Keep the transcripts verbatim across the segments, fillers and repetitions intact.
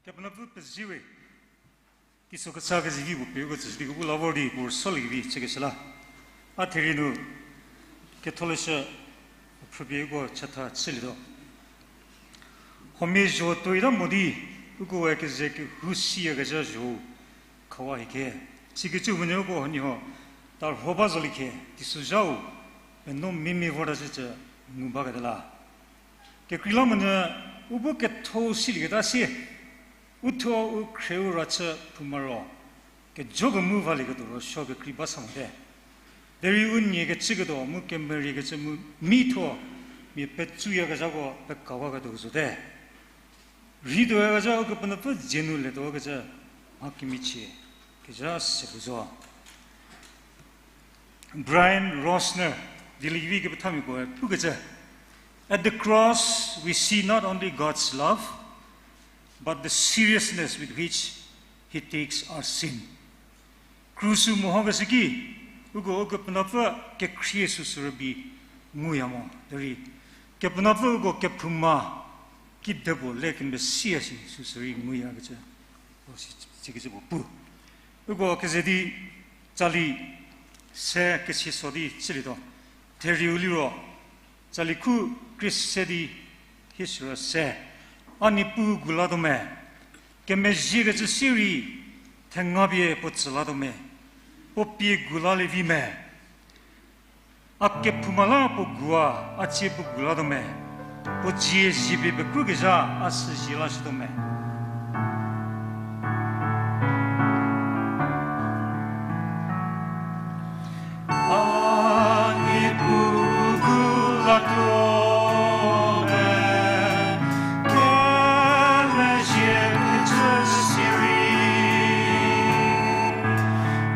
Kepenuopfü pezie we, teiso ketsa kezivi puo pie uko tsüshü di kepu la vor di puo rüsuoliekevi chükeshü la. A therie nu ketholeshü phrüpie uko chatha chülietuo. Huomia zho tuoita mo di, ukoe keze kehou siyakezha zho khawa hie khe. Sikecü puo nu uko huoniehuo tarho ba zolie khe, teisozhau penuo mimia vorta shicü ngu baketa la. Kekreilamonyü u bu ketho silieketa sie, u thuo u khrieu ra chü phouma ro, kejo kemu valieketuo ro suo kekrei ba sa mote. Derei u nie kechüketuo mu kemeriekecü mu mi thuo mia petsuyakezhako pekawaketuo zote. Rei tuoyakezha Ukepenuopfü dzie nu letuokecü mha kemichie kezha se pu zo. Brian Rosner, Dieliekevi kepethamiakoe pukecü, At the cross, we see not only God's love, but the seriousness with which He takes our sin. Krusu mehokeshü ki, uko Ukepenuopfü kekhrie süsü rübei nguya mo, derei Kepenuopfü uko kephouma kidepuo le kemesiya shi süsü rei nguyakecü, sikecü puo pu. Uko keze di tsali se kesiso di chülietuo. Therieu liro, tsali khu krie se di hie süro se, A Niepuu gu latuo me, kemezhiekecü sirei, thengapie puo tsü latuo me, puo pie gu lalie vi me. A kephouma la puo gua, a tsie puo gu latuo me, puo dzie ziepie pekrukezha a sü zie lashütuo me. A Niepuu gu latuo me, kemezhiekecü sirei,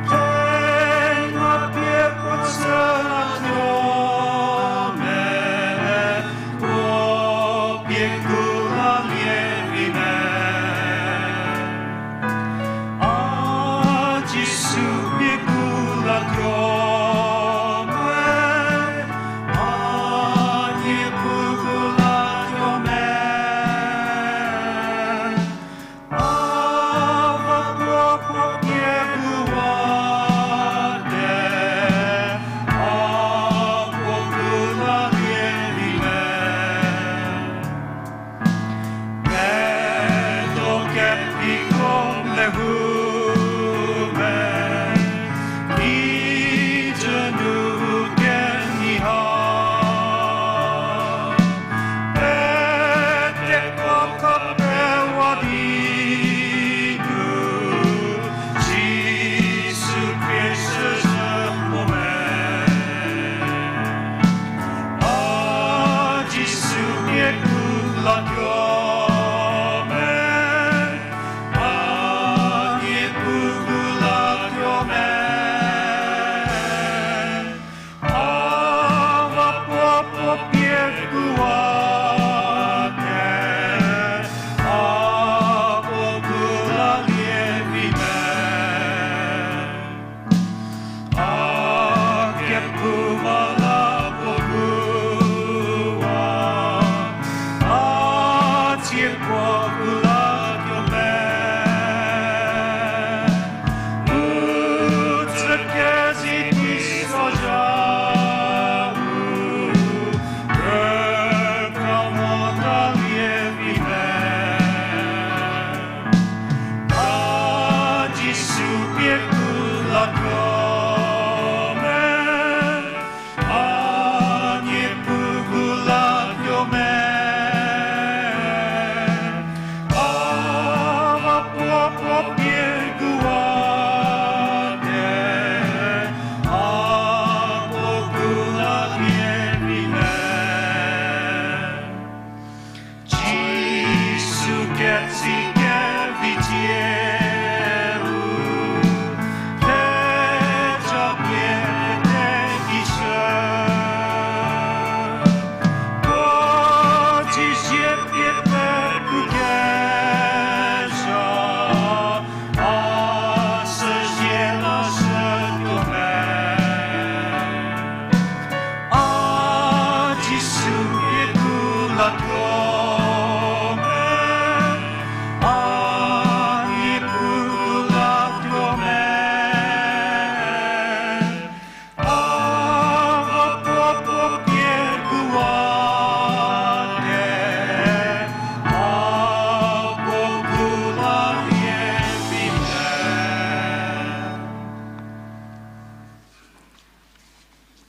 thengapie puo tsü latuo me, puo pie gu lalie vi me.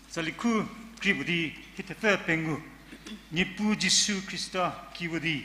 Tsali khu krie puo di, hie thepfü pengou, Niepuu Jisu Khrista kiwü di.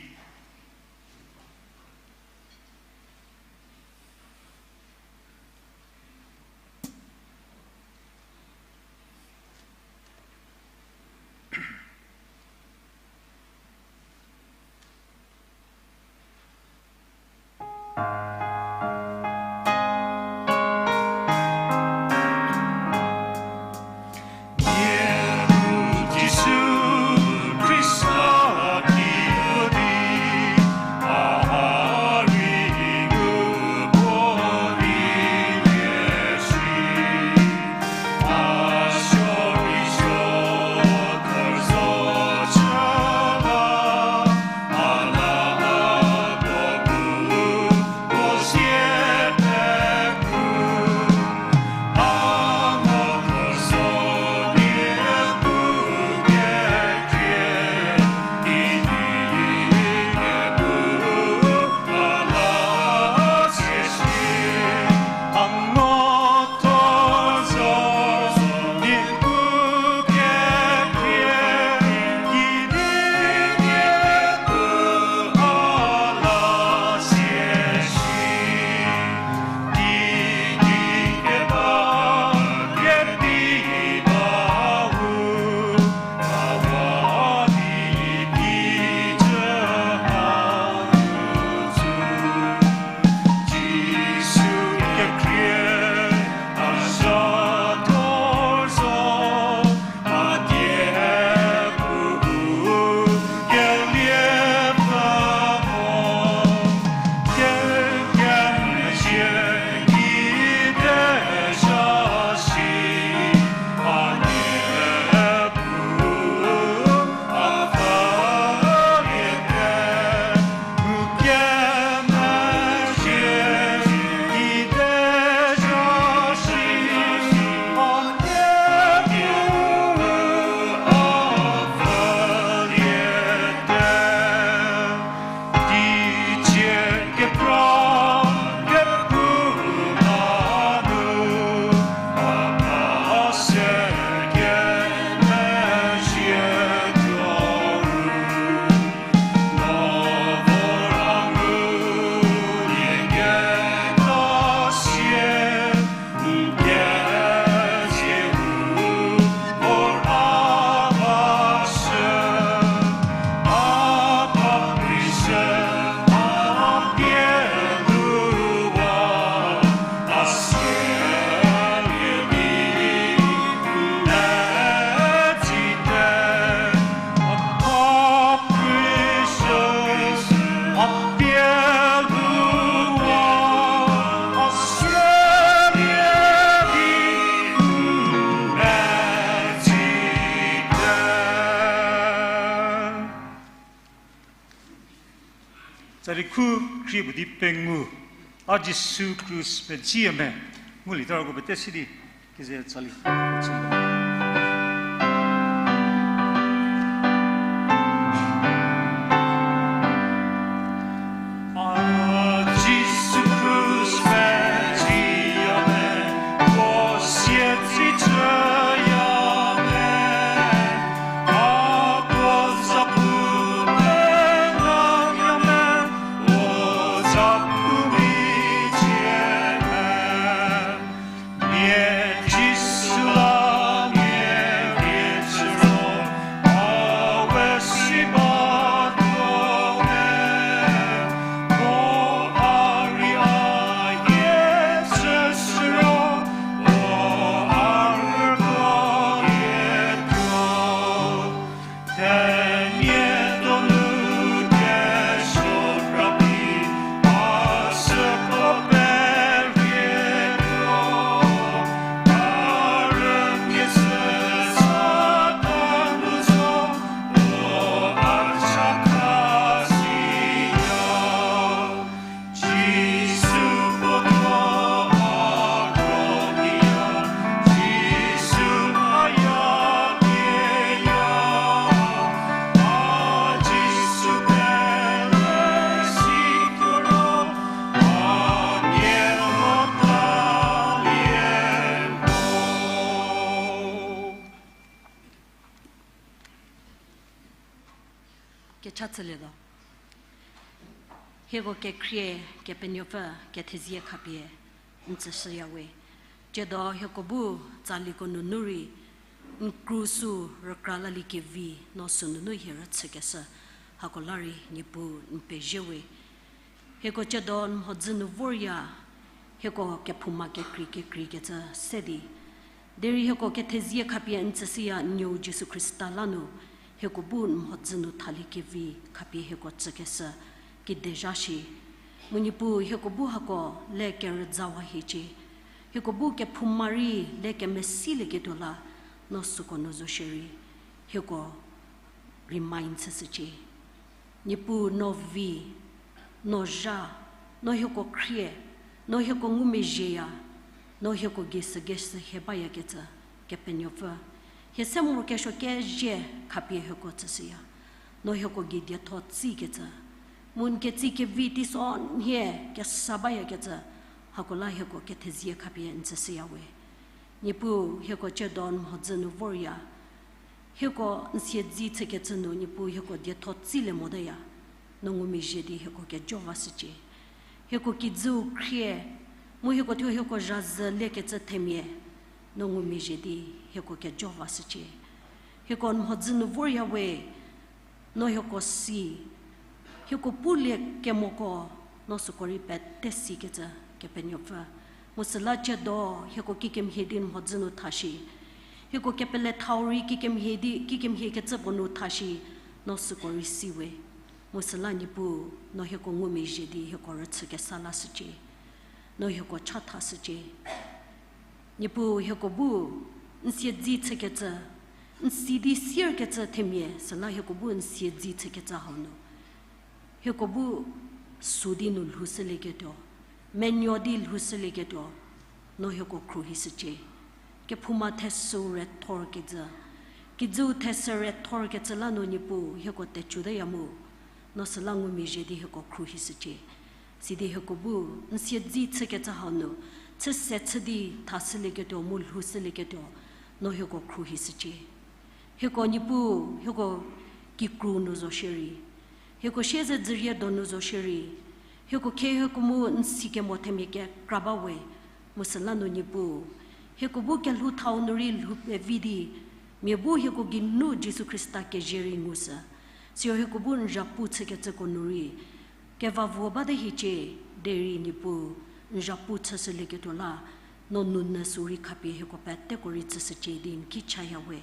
Tsali khu krie puo di pengou, A Jisu Khrista pejüya me, ngulie tarako pete si di, keze tsali. Kecha chülietuo. Hieko kekhrie, Kepenuopfü, kethezie khapie n tsüshüya we. Tsiedo hieko bu tsaliko nunu rei n kru sü rükra laliekevi no sünunu hie rüchükeshü, hako la rei Niepuu n pezie we. Hieko tsiedo n mhodzü nu vorya, hieko kephouma kekrei kekreikecü se di, derei hieko kethezie khapie n tsüshüya n nuou Jisu Khrista la nu, hieko bu n mhodzü nu thaliekevi khapie hieko tsükeshü kide zha shi. Mu Niepuu hieko bu hako le kerüzawa hiecie. Hieko bu kephouma rei le kemesilieketuo la, no süko nu zo shierei, hieko remind chüshücie. Niepuu no vi, no zha, no hieko khrie, no hieko ngumezhieya, no hieko gei sügesü hie bayakecü, Kepenuopfü. Hie se morokesuo kezhie khapie hieko tsüshüya. No hieko gei dietho tsükecü, mu n ketsie kevi teiso nhie kesa bayakecü, hako la hieko kethezie khapie n tsüshüya we. Niepuu hieko tsiedo n mhodzü nu vorya, hieko n siedzi chükecü nu Niepuu hieko dietho tsülie motaya, no ngumezhie di hieko kejo vashücie. Hieko kijüu khrie, mu hieko thuo hieko zhazü lekecü themia, no ngumezhie di hieko kejo vashücie. Hieko n mhodzü nu vorya we, no hieko si, hieko pulie kemoko, no süko rei pete sikecü, Kepenuopfü. Mu süla tsiedo hieko kikemhie di n mhodzü nu thashi, hieko kepele thau rei kikemhie di, kikemhie kecü puo nu thashi, no süko rei si we. Mu süla Niepuu, no hieko ngumezhie di hieko rüchü kesa lashücie, no hieko chathashücie. Niepuu hieko bu n siedzi chükecü, n si di sierkecü themia süla hieko bu n siedzi chükecü hau nu, hieko bu sü di nu lhoushülieketuo, menuo di lhoushülieketuo, no hieko khruohishücie. Kephouma thesü rethorkecü, kijüu thesü rethorkecü la nu Niepuu hieko tecutaya mu, no süla ngumezhie di hieko khruohishücie. Sidi hieko bu n siedzi chükecü hau nu, chüse chü di thashülieketuo mu lhoushülieketuo, no hieko khruohishücie. Hieko Niepuu, hieko kikru nu zo shierei, hieko siezedzürie donu zo shierei, hieko khie hieko mu n sikemo themia kekra ba we, mu süla nu Niepuu, hieko bu kelhou thau nu rei lhou pevi di, mia bu hieko geinu Jisu Khrista kezie rei ngushü, siro hieko bu n zhapu chükecüko nu rei, kevavuo bate hiecie, derei Niepuu, n zhapu chüshülieketuo la, no nounyü sü rei khapie hieko peteko rei tsüshücie di n ki chaya we.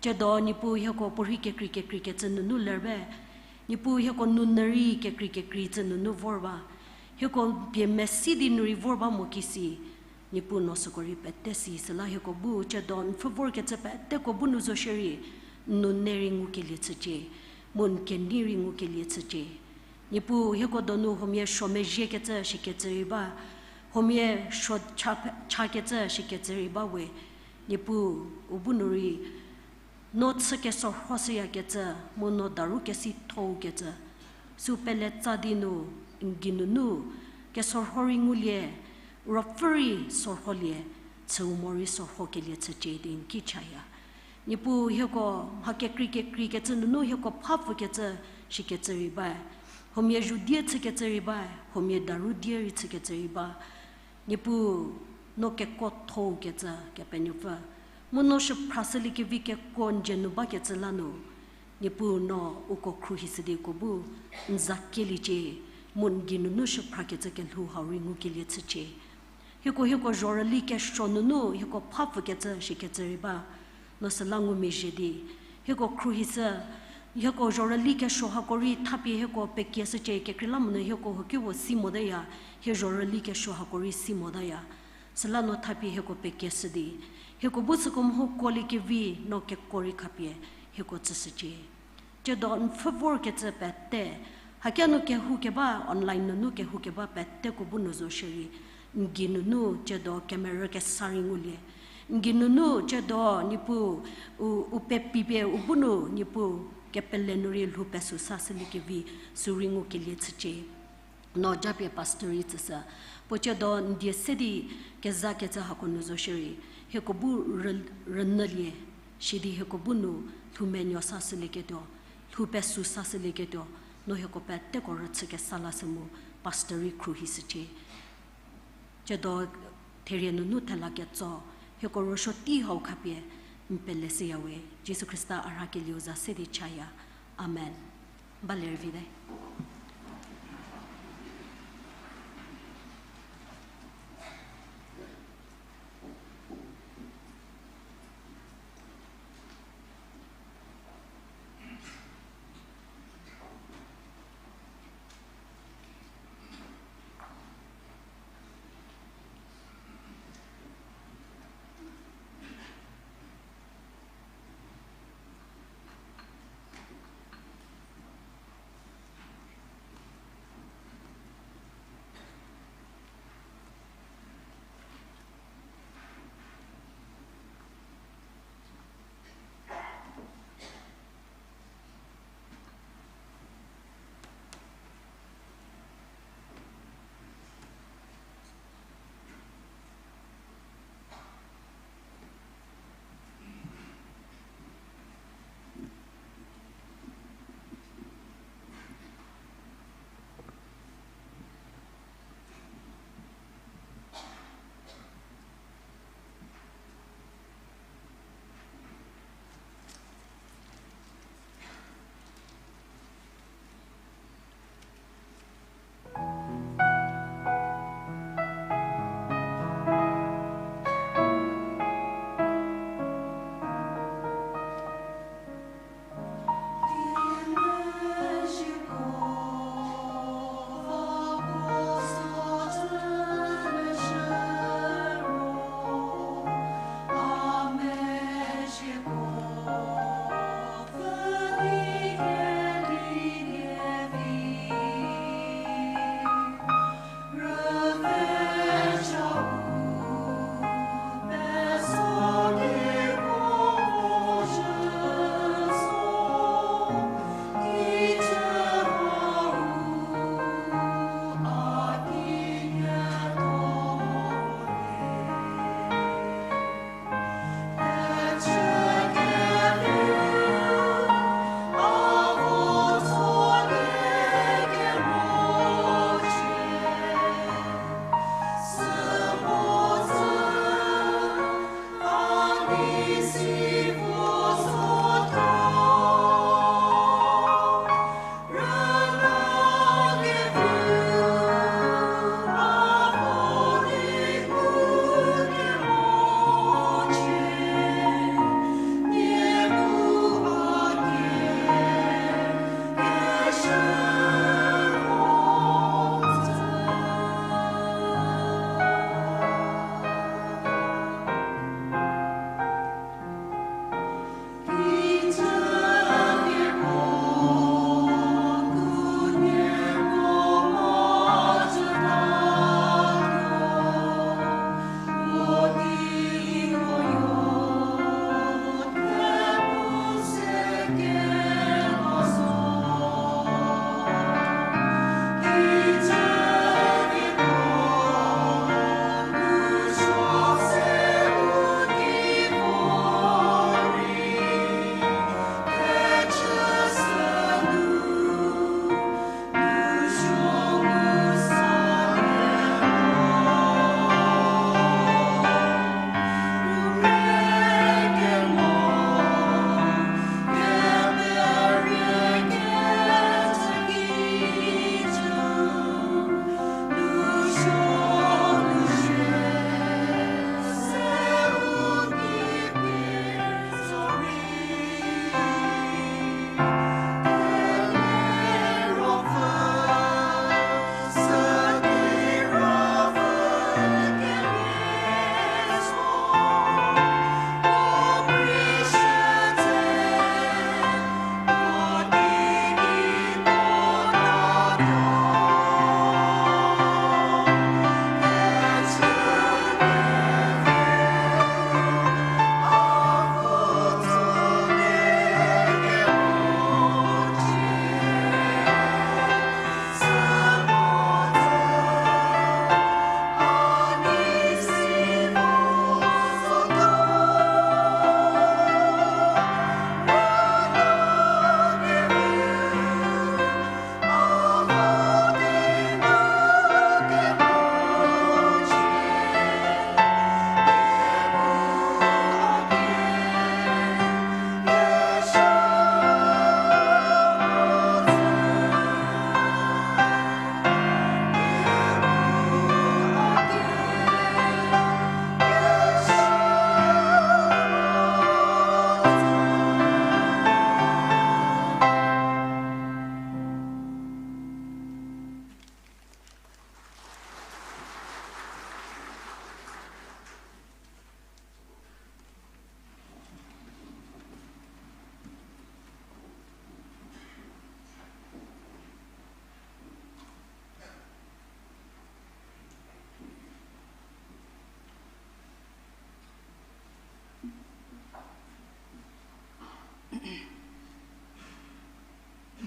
Tsiedo Niepuu hieko puorhi kekrei kekreikecü nunu lerbe, Niepuu hieko nounyü rei kekrei kekreikecü nunu vor ba, hieko pie mesi di nu rei vor ba mo kisi, Niepuu no süko rei pete si, süla hieko bu tsiedo n pfhü vorkecü peteko bu nu zo shierei, n nounei rei ngukelie chücie, mu n kenei rei ngukelie chücie. Niepuu hieko donu huomia suo mezhiekecü shikecü rei ba, huomia suo cha, chakecü shikecü rei ba we, Niepuu, u bu nu rei, no chü kesorhoshüyakecü, mu no daru kesithou kecü, sü pele tsa di nu, n geinunu, kesorho rei ngulie, ruopfü rei sorholie, chüu mo rei sorhokelie chücie di n ki chaya. Niepuu hieko mha kekrei kekreikecü nunu hieko phapfükecü shikecü rei ba, huomia zhou die chükecü rei ba, huomia daru die rei chükecü rei ba. Niepuu, no kekuo thou kecü Kepenuopfü, mu no shüphrashüliekevi kekuo n dzie nu bakecü la nu, Niepuu no uko khruohishü di uko bu n za kieliecie, mu n geinunu shüphrakecü kelhou hau rei ngukelie chücie. Hieko, hieko zhorüli kesuo nunu hieko phapfükecü shikecü rei ba, no süla ngumezhie di hieko khruohishü, hieko zhorüli kesuo hako rei thapie hieko pekieshücie, kekreilamonyü hieko huokipuo si moteya, hie zhorüli kesuo hako rei si motaya. Süla no thapie hieko pekieshü di, hieko bu süko mho kuoliekevi no kekuo rei khapie hieko tsüshücie. Tsiedo n pfhü vorkecü pete, hakia nu kehoukeba, online nunu kehoukeba peteko bu nu zo shierei, n geinunu tsiedo kemerü kesa rei ngulie, n geinunu tsiedo Niepuu, u, u pepipie u bu nu Niepuu, kepele nu rei lhou pesü sashüliekevi, sü rei ngukelie chücie. No japie pastor rei tsüshü, puo tsiedo n die se di kezakecü hako nu zo shierei, hieko bu rü-, rünyülie, sidi hieko bu nu lhou menuo sashülieketuo, Pu pesü sashülieketuo, no hieko peteko rüchü kesa lashü mu, pastor rei khruohishücie. Tsiedo therie nunu thela ketso, hieko ruosuo tei hau khapie, n pele shüyawe, Jisu Khrista a rhakelieu za se di chaya. Amen. Ba lervite.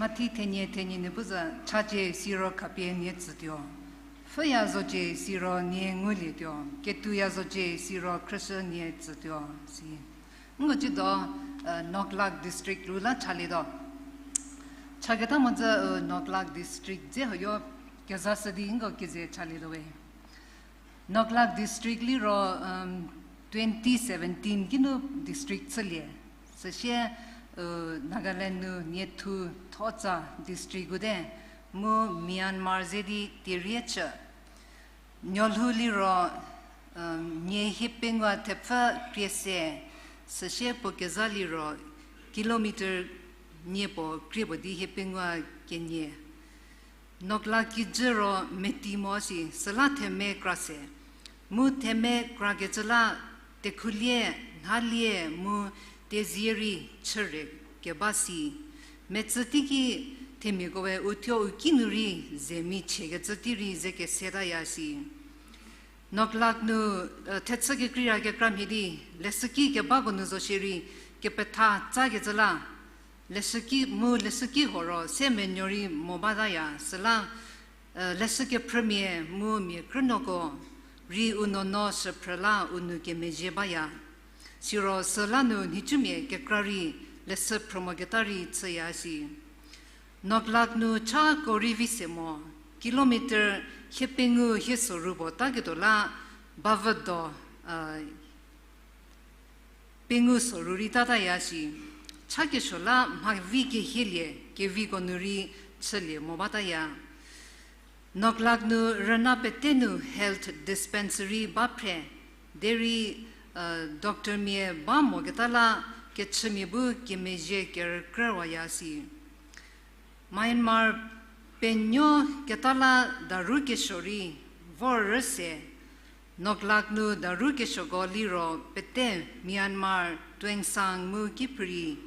Mathi thenie thenie nu pu zü, chacie siro khapie nie tsütuo. Pfhüya zocie siro nie ngulietuo. Ketuoya zocie siro khrüshü nie tsütuo, si. Nko cü do, Noklak District lu la chalietuo. Chaketa mo zü, Noklak District dze hoyo kezashü di nko keze chalietuowe. Noklak District liro, twenty seventeen kinu district chülie. Süsie, Nagaland nu niethu thotsa district-u te, mu Myanmar ze di tierie chü. Nuolhou liro, nie hiepengou thepfü krie se, süsie puo kezha liro kilometer nie puo krie puo di hiepengou kenie. Noklak kijü ro meti mo si, süla themia kra se. Mu themia krakecü la tekhulie, nhalie, mu tezie rei chüre keba si. Metsü teiki themiakoe uthuo u kinu rei zemi chiekecü tei rei ze kesetaya si. Noklak nu, thechü kekreira kekramhie di, leshüki kebako nu zo shierei, kepetha tsakecü la, leshüki mu leshüki huo ro se menuo rei mo bataya, süla, leshü kephrümia mu mia krünuoko rei u nuonuo shüphrü la u nou kemezhie baya. Siro süla nu nhicumia kekra rei leshü phrü moketa rei chüya si. Noklak nu chako rei vi se mo, kilometer hiepengou hie soru puo taketuo la, bavüdo, pengou soru rei tataya si, cha kesuo la mha vi kehielie, keviko nu rei chülie mo bataya. Noklak nu rüna pete nu health dispensary ba phre, derei, doctormia ba moketa la kechümia bu kemezhie kerükrüwaya si. Myanmar penuo keta la daru kesuo rei vor rü se, Noklak nu daru kesuoko liro pete Myanmar, Tuensang mu kiphirei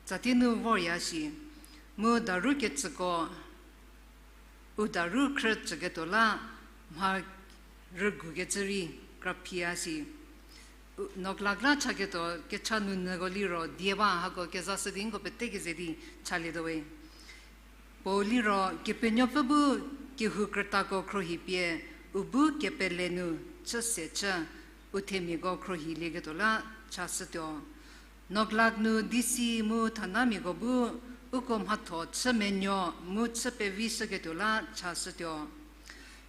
tsatie nu vorya shi, mu daru kecüko u daru khrü tsüketuo la mha rügukecü rei kraphiya shi. Noklak la chaketuo kecha nunyüko liro die ba hako kezashü di nko pete keze di chalietuowe. Puou liro Kepenuopfü bu kehou krütako khruohi pie u bu kepele nu chü se chü u themiako khruohilieketuo la chashütuo. Noklak nu D C mu thanamiako bu uko mhatho chü menuo mu chü pevishüketuo la chashütuo.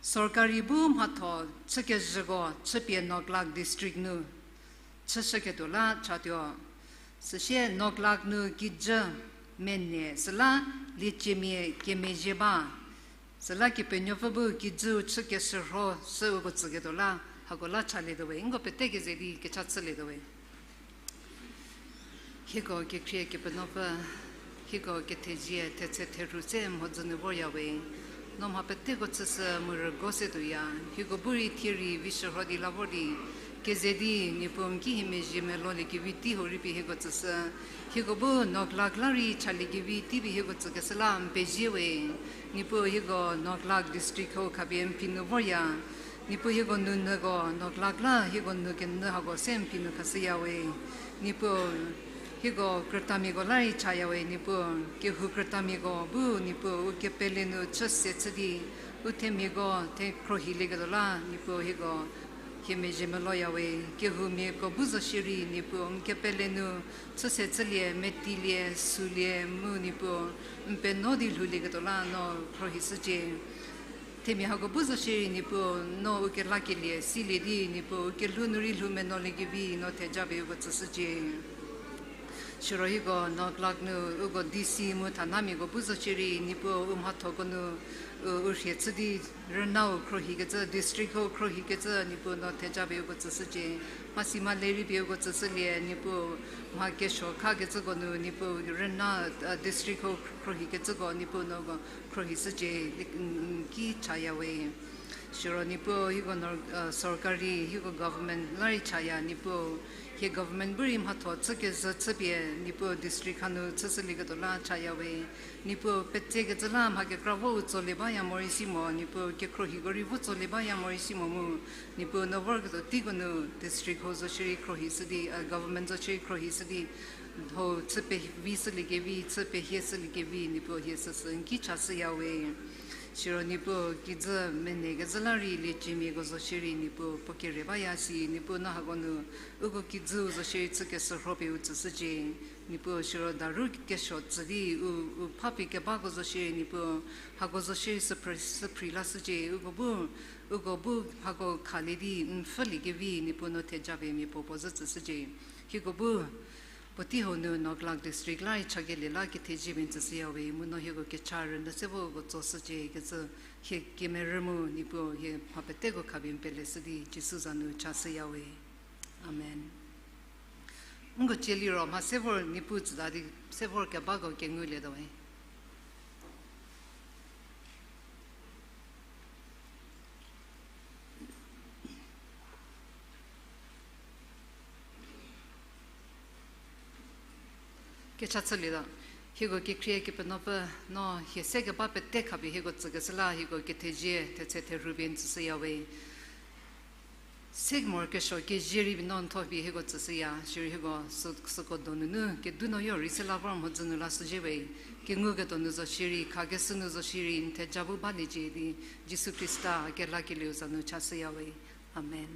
Sorkari bu mhatho chükezhüko chüpie Noklak District nu chüshüketuo la chatuo. Süsie Noklak nu kijü mene süla lieciemia kemezhie ba. Süla Kepenuopfü bu kijüu chükeshürho sü uko tsüketuo la hako la chalietuowe, nko pete keze di kecha chülietuowe. Hieko kekhrie Kepenuopfü, hieko kethezie thetse therhu se mhodzü nu voryawe. No mha peteko chüshü mu rügo se tuoya. Hieko bu rei thie rei vishürho di la vor di keze di Niepuu n ki hie mezhie melolie kevi tei hau rei pie hieko tsüshü. Hieko bu Noklak la rei chaliekevi tei pie hieko tsükeshü la n pezie we. Niepuu hieko Noklak District hau khapie n phi nu vorya. Niepuu hieko nunyüko Noklak la hieko nu kenyü hako se n phi nu khashüyawe. Niepuu hieko krütamiako la rei chayawe, Niepuu kehou krütamiako bu Niepuu u kepele nu chü se chü di u themiako the khruohilieketuo la Niepuu hieko hie mezhie meloyawe. Kehoumiako bu zo shierei Niepuu n kepele nu chü se chülie, metilie, sülie mu Niepuu n penuo di lhoulieketuo la no khruohishücie. Themia hako bu zo shierei Niepuu no u kelakelie silie di Niepuu u kelhou nu rei lhou menuoliekevi no theja pie uko tsüshücie. Siro hieko Noklak nu uko D C mu thanamiako bu zo shierei Niepuu u mhathoko nu u, u rhie chü di rünau khruohikecü, district hau khruohikecü Niepuu no theja pie uko tsüshücie. Mhasi mhale rei pie uko tsüshülie Niepuu, mha kesuo khakecüko nu Niepuu rüna, district hau khruohikecüko Niepuu no uko khruohishücie, n, n ki chayawe. Siro Niepuu hieko nor-, sorkari, hieko government la rei chaya Niepuu, hie government bu rei mhatho chükezhü chüpie Niepuu district hanu chüshülieketuo la chaya we. Niepuu petsekecü la mha kekra vo u tsolie baya morei si mo, Niepuu kekhruohiko rei vo tsolie baya morei si mo mu, Niepuu no vorketuo teiko nu district hau zo shierei khruohishü di, government zo shierei khruohishü di, hau chü pevi shüliekevi, chü pehie shüliekevi, Niepuu hie süsü n ki chashüya we. Siro Niepuu kijü menekezhü la rei lieciemiako zo shierei Niepuu puo kere baya si, Niepuu no hako nu uko kijüu zo shierei chükeshürho pie u tsüshücie. Niepuu siro daru kesuo tsü di u, u phapie kebako zo shierei Niepuu hako zo shierei süphri, süphri lashücie, uko bu, uko bu hako khalie di n pfhüliekevi Niepuu no theja pie mia puo puo zhü tsüshücie. Hieko bu puotei hau nu Noklak district la rei chakelie la kethezie pie n tsüshüya we, mu no hieko kecha rünyü se vo uko tsoshücie kecü hie kemerü mu Niepuu hie mha peteko khapie n peleshü di Jisu za nu chashüya we. Amen. Nko cie liro mha se vor Niepuu tsüta di se vor kebako kengulietuo we. Kecha chülietuo. Hieko kekhrie Kepenuopfü, no hie se keba pete khapie hieko tsükeshü la hieko kethezie thetse therhu pie n tsüshüya we. Se morokesuo kezie rei pie no n tho pie hieko tsüshüya, sirei hieko sü-, süko donunu kedu no yo rei se la vor mhodzü nu lashüzhie we. Kenguketuo nu zo shierei, khakeshü nu zo shierei n theja bu baliecie di Jisu Khrista kelakelieu za nu chashüya we. Amen.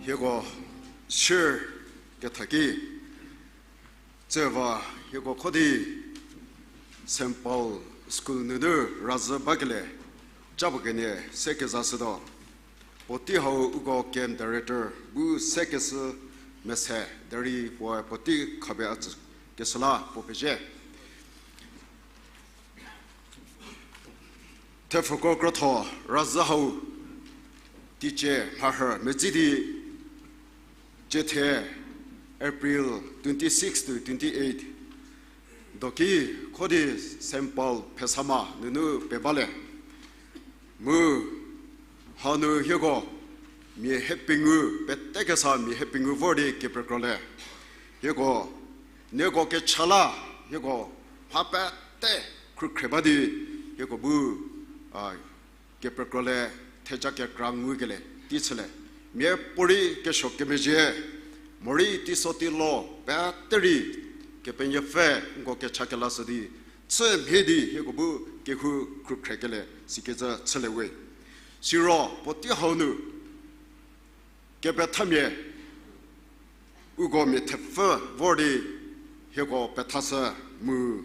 Hieko share kethaki, tsüva hieko khodi Saint Paul School nunu razhü bakelie, ca puo kenie se kezashütuo. Puotei hau uko camp director bu se keshü mese derei puoe puotei khapie a tsükeshü la puo pezie. Thepfuko krotho razhü hau teicie mharhü medzi di ciethe April twenty-six to twenty-eight doki khodi Saint Paul Phesama nunu pebalie. Mu hanu hieko mia hiepengou, pete kesa mia hiepengou vor di kepekrolie. Hieko, nieko kecha la, hieko mha pete khrükhre ba di, hieko bu, a, kepekrolie, theja kekra ngukelie tei chülie. Miapuorei kesuo kemezhie, morei teiso teilo pete rei Kepenuopfü nko kecha kelashü di, chü mhie di hieko bu kehou khrükhrekelie sikecü chülie we. Siro puotei hau nu kepethamia uko mia thepfü vor di hieko pethashü mu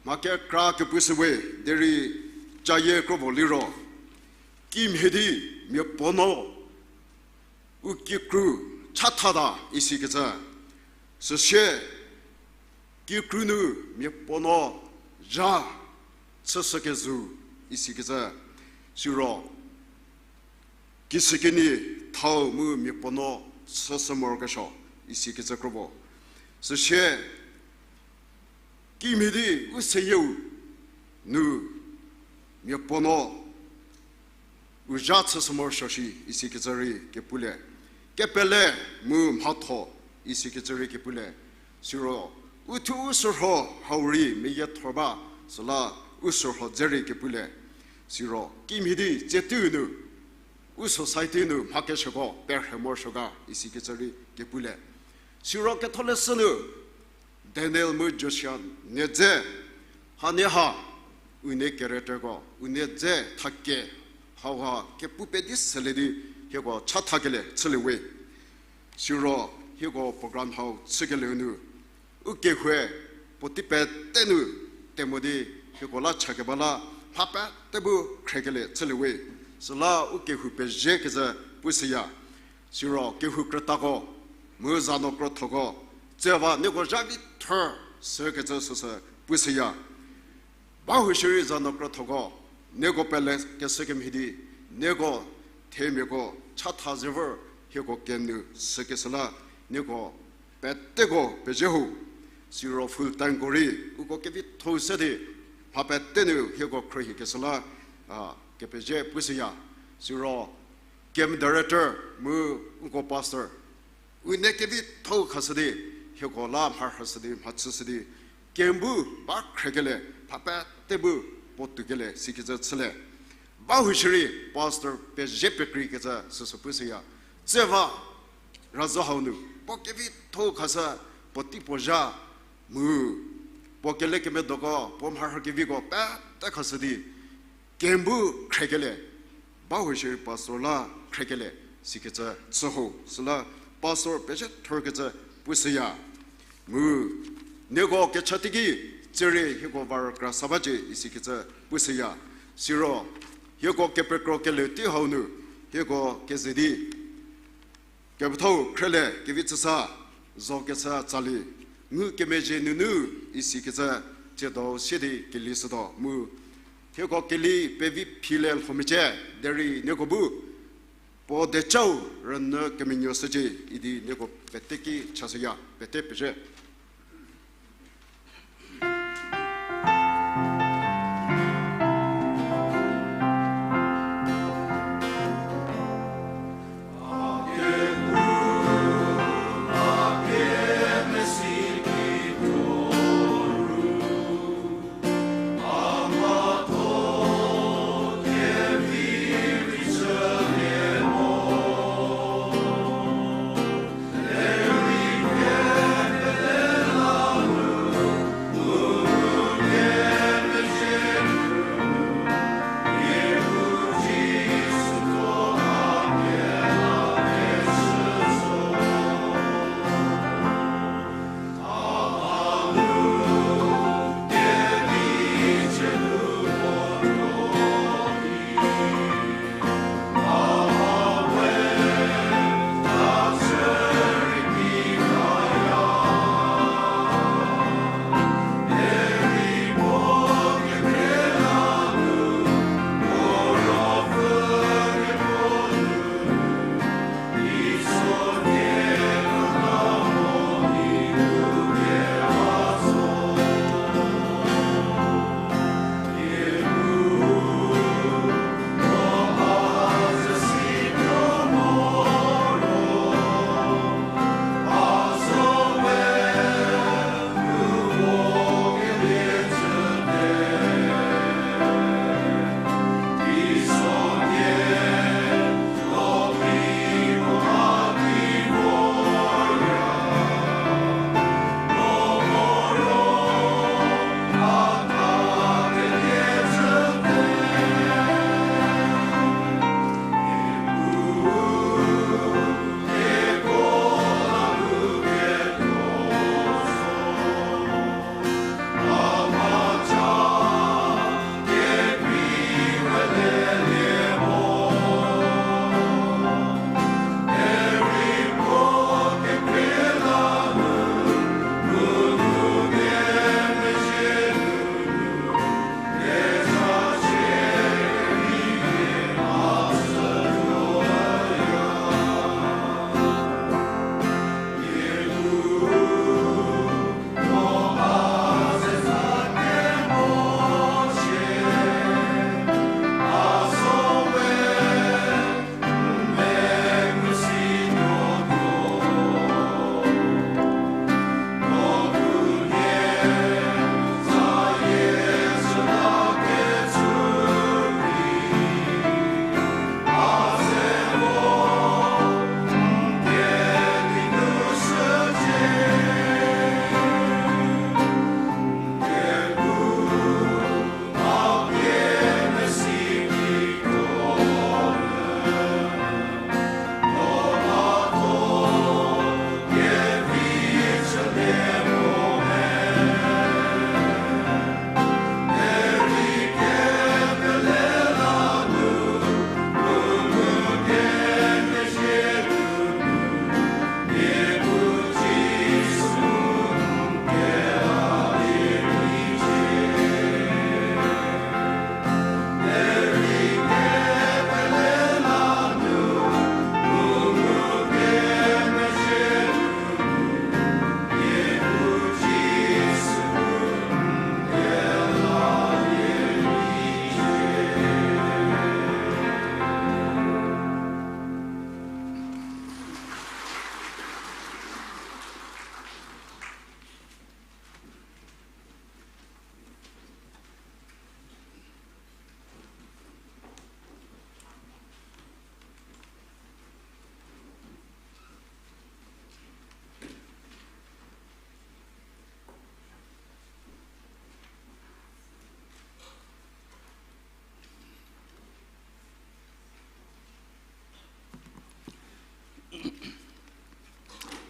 mha kekra kepushü we, derei cayie kropuo liro kimhie di mia puo no u kikru chathata isikecü. Süsie kikru nu mia puo no zha chüshükezhau isikecü, siro kisükinyi thau mu mia puo no chüshü morokesuo isikecü kropuo. Süsie kimhie di u seyieu nu mia puo no u zha chüshü morosuo shi isikecü rei kepulie. Kepele mu mhatho isikecü rei kepulie. Siro u thuo u sorho hau rei meyiethor ba, süla u sorho dze rei kepulie. Siro kimhie di tsietiu nu u society nu mhakeshüko perhe morosuo ga isikecü rei kepulie. Siro ketholeshü nu Daniel mu Joshua nie dze, hanie ha, u nie characterko, u nie dze thake, hauha kepu pedi selie di hieko chathakelie chüliewe. Siro hieko program hau chükelieu nu u kehoue puotei pete nu te mo di hieko la chakeba la mha pete bu khriekelie chüliewe. Süla u kehou pezhiekecü pushüya. Siro kehou krütako mu zanu krüthoko, tsewa nieko zha vi thor sükecü süsü pushüya. Ba hushierei zanu krüthoko, nieko pelekeshü kemhie di, nieko themiako chatha ze vor hieko kenu sükeshü la, nieko peteko pezhie ho. Siro full timeko rei uko kevitho se di mha pete nu hieko khruohikeshü la, a, kepezhie pushüya. Siro camp director mu uko pastor u nie kevitho khashü di, hieko la mharhüshü di mhachüshü di, camp bu ba khriekelie, mha pete bu puo tuokelie sikecü chülie. Ba hushierei pastor pezhie pekreikecü süsü pushüya. Tsewa razhü hau nu puo kevitho khashü, puotei puo zha mu puo kelekemedoko, puo mharhü keviko pete khashü di camp bu khriekelie, ba hushierei pastor la khriekelie sikecü chü ho. Süla pastor pezhie thorkecü pushüya. Mu nieko kecha teiki tserei hieko va rükra sa bacie isikecü pushüya. Siro hieko kepekro kele tei hau nu hieko keze di kepethau khrielie kevi chüsa, zo kechü tsali, ngu kemezhie nunu isikecü tsiedo sie di keli shütuo mu hieko keli pevi philie lhomecie, derei nieko bu puo dechau rünyü kemenuo shücie idi nieko pete ki chashüya, pete pezhie.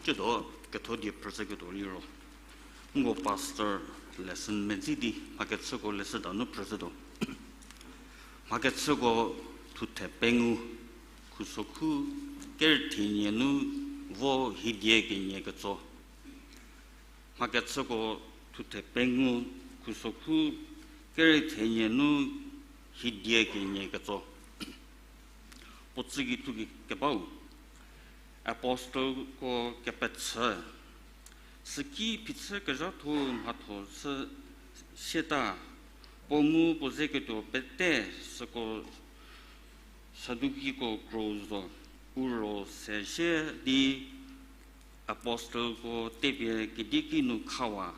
Chütuo, ketho die phrüshüketuo liro, nko pastor lesson medzi di mhakechüko leshüda nu phrüshütuo. Mhakechüko thuthe pengou, khusokhu kerüthenie nu vo hidie kenie ketso. Mhakechüko thuthe pengou, khusokhu kerüthenie nu hidie kenie ketso. Puo tsügei thu kebau, apostelko kepechü. Süki phichü kezhatho mhatho chü sieta, puo mu puo zeketuo pete süko Sadukiko kro zo, u ro se sie di apostelko tepie kedieki nu khawa.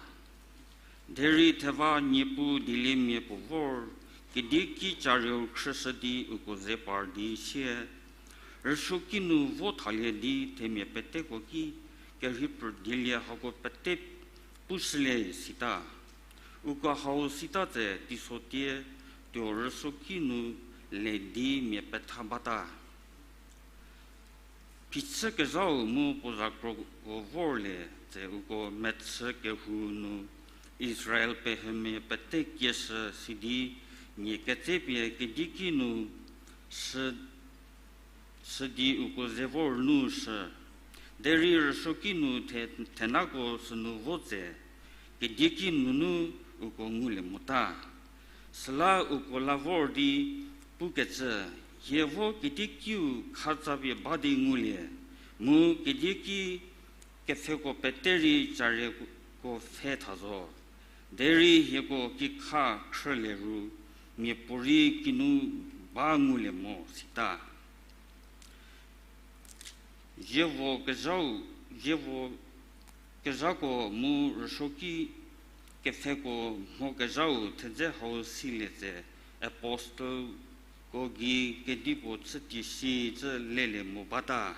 Derei theva Niepuu dieliemia puo vor, kedieki carieu khrüshü di uko ze par di sie, rüsuoki nu vo thalie di themia peteko ki kerhei pfü dielie hako pete pushülie sita. Uko hau sita tse teisotie tuo rüsuoki nu le di mia petha bata. Phichü kezhau mu puo zakroko vorlie tse uko mechü kehou nu Israel pehemia pete kieshü sidi nie ketsepie kedieki nu shü, shü di uko ze vor nu shü. Derei rüsuoki nu the, thenako sünu vo tse, kedieki nunu uko ngulie mota. Süla uko la vor di pukecü, hie vo kediekiu khatsapie ba di ngulie, mu kedieki kepfheko pete rei carieko pfhe tha zo. Derei hieko kikha khrülie ru, miapuorei kinu ba ngulie mo sita. Zievo kezhau, zievo kezhako mu rüsuoki kepfheko mho kezhau thedze hau silie tse apostelko gei kedipuo chütie shi cü lelie mo bata.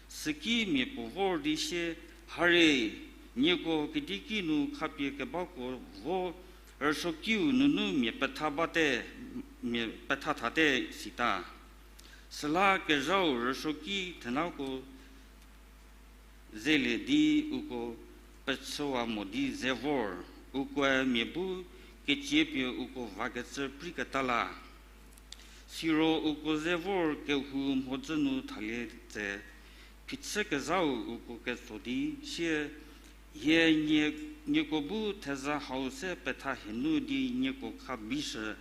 Süki mia puo vor di sie, hare, nieko kedieki nu khapie kebako vo rüsuokiu nunu mia petha bate, mia petha thate sita. Süla kezhau rüsuoki thenako zelie di uko pechüwa mo di ze vor, ukoe mia bu keciepie uko vakecü preiketa la. Siro uko ze vor kehou mhodzü nu thalie tse, phichü kezhau uko ketso di sie, hie nie, nieko bu theza hau se petha hienu di nieko kha bishü.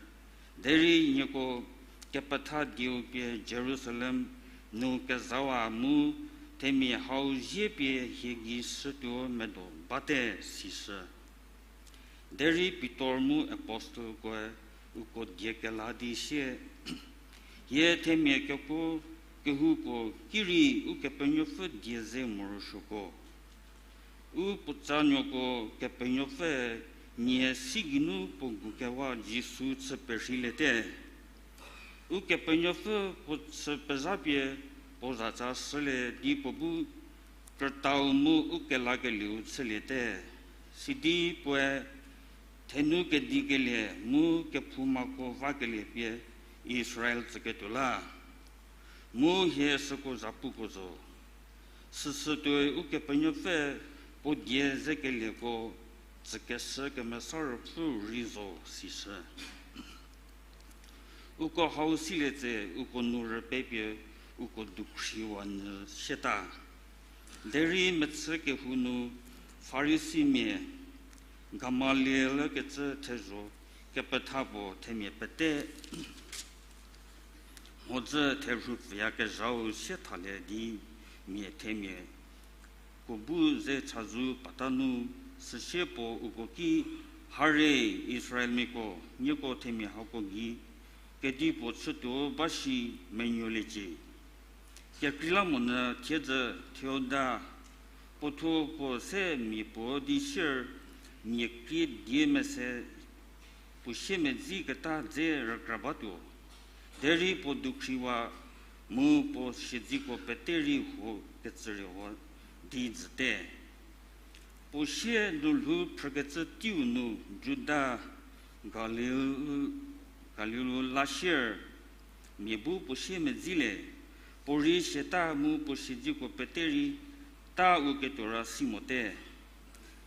Derei nieko kepetha dieu pie Jerusalem nu kezawa mu themia hau zie pie hie gei shütuo medo bate sishü. Derei Pitor mu apostelkoe uko die kela di sie, hie themia kekuo kehoupuo ki rei Ukepenuopfü die ze morosuoko. U puotsanuoko Kepenuopfü nie si geinu puo gukewa Jisu chü perheiliete. Ukepenuopfü puo chü pezhapie puo zatsa shülie di puo bu krütau mu ukelakelieu chüliete. Sidi puoe thenu kedikelie mu kephoumako vakelie pie Israel tsüketuo la. Mu hie süko zhapuko zo. Süsütuoi Ukepenuopfü puo die zekelieko tsükeshü Kemesa Ruopfü rei zo sishü. Uko hau silie tse uko nu rüpepie uko dukhriwa nyü sieta. Derei mechü kehou nu Farisimia Gamaliel kecü thezho kepetha puo themia pete mhodzü therhu pfüyakezhau sie thalie di mia themiako bu ze chazou pata nu, süsie puo uko ki, hare Israelmiako, nieko themia hako gei kedipuo chütuo ba shi menuoliecie. Kekreilamonyü thiedzü Theuda, puo thuo puo se mia puo di sier mia krie die mese puo siemedzi keta dze rükra batuo. Derei puo dukhriwa mu puo siedziko pete rei huo kecüriwa di jüte. Puo sie nu lhou phrükecü teiu nu Juda Galil, Galil la sier mia bu puo siemedzi le, puo rei siata mu puo siedziko pete rei ta u ketuo ra si mote.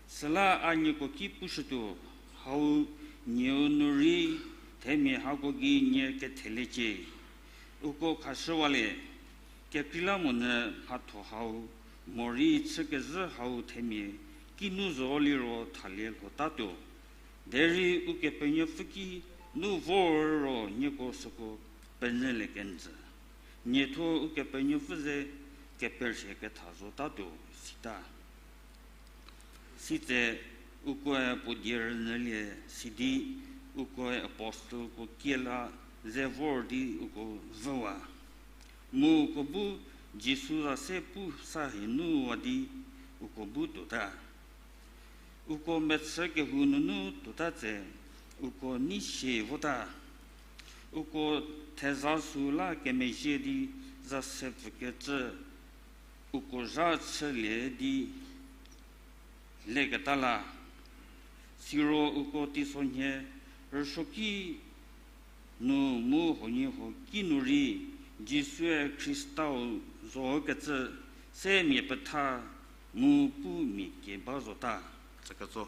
Süla a nieko ki pushütuo, hau nieu nu rei themia hako gei nie ketheliecie. Uko khashüwalie, kekreilamonyü mhatho hau, morei chükezhü hau themia kinu zo liro thalie lhotatuo. Derei Ukepenuopfü ki nu vor ro nieko süko penyülie kenjü. Niethuo Ukepenuopfü ze keperhie ketha zotatuo, sita. Sitse ukoe puo die rünyülie sidi, ukoe apostleko kie la ze vor di uko vüwa. Mu uko bu Jisu za se pu sa hie nuwa di uko bu tuota. Uko mechü kehou nunu tuota tse, uko nei sie vota. Uko theza sü la kemezhie di za se pfükecü, uko zha chülie di leketa la. Siro uko teisonhie rüsuoki nu mu huoniehuo ki nu rei Jisue Khristau zokecü se mia petha mu pu mia kie ba zota. Tsüketso.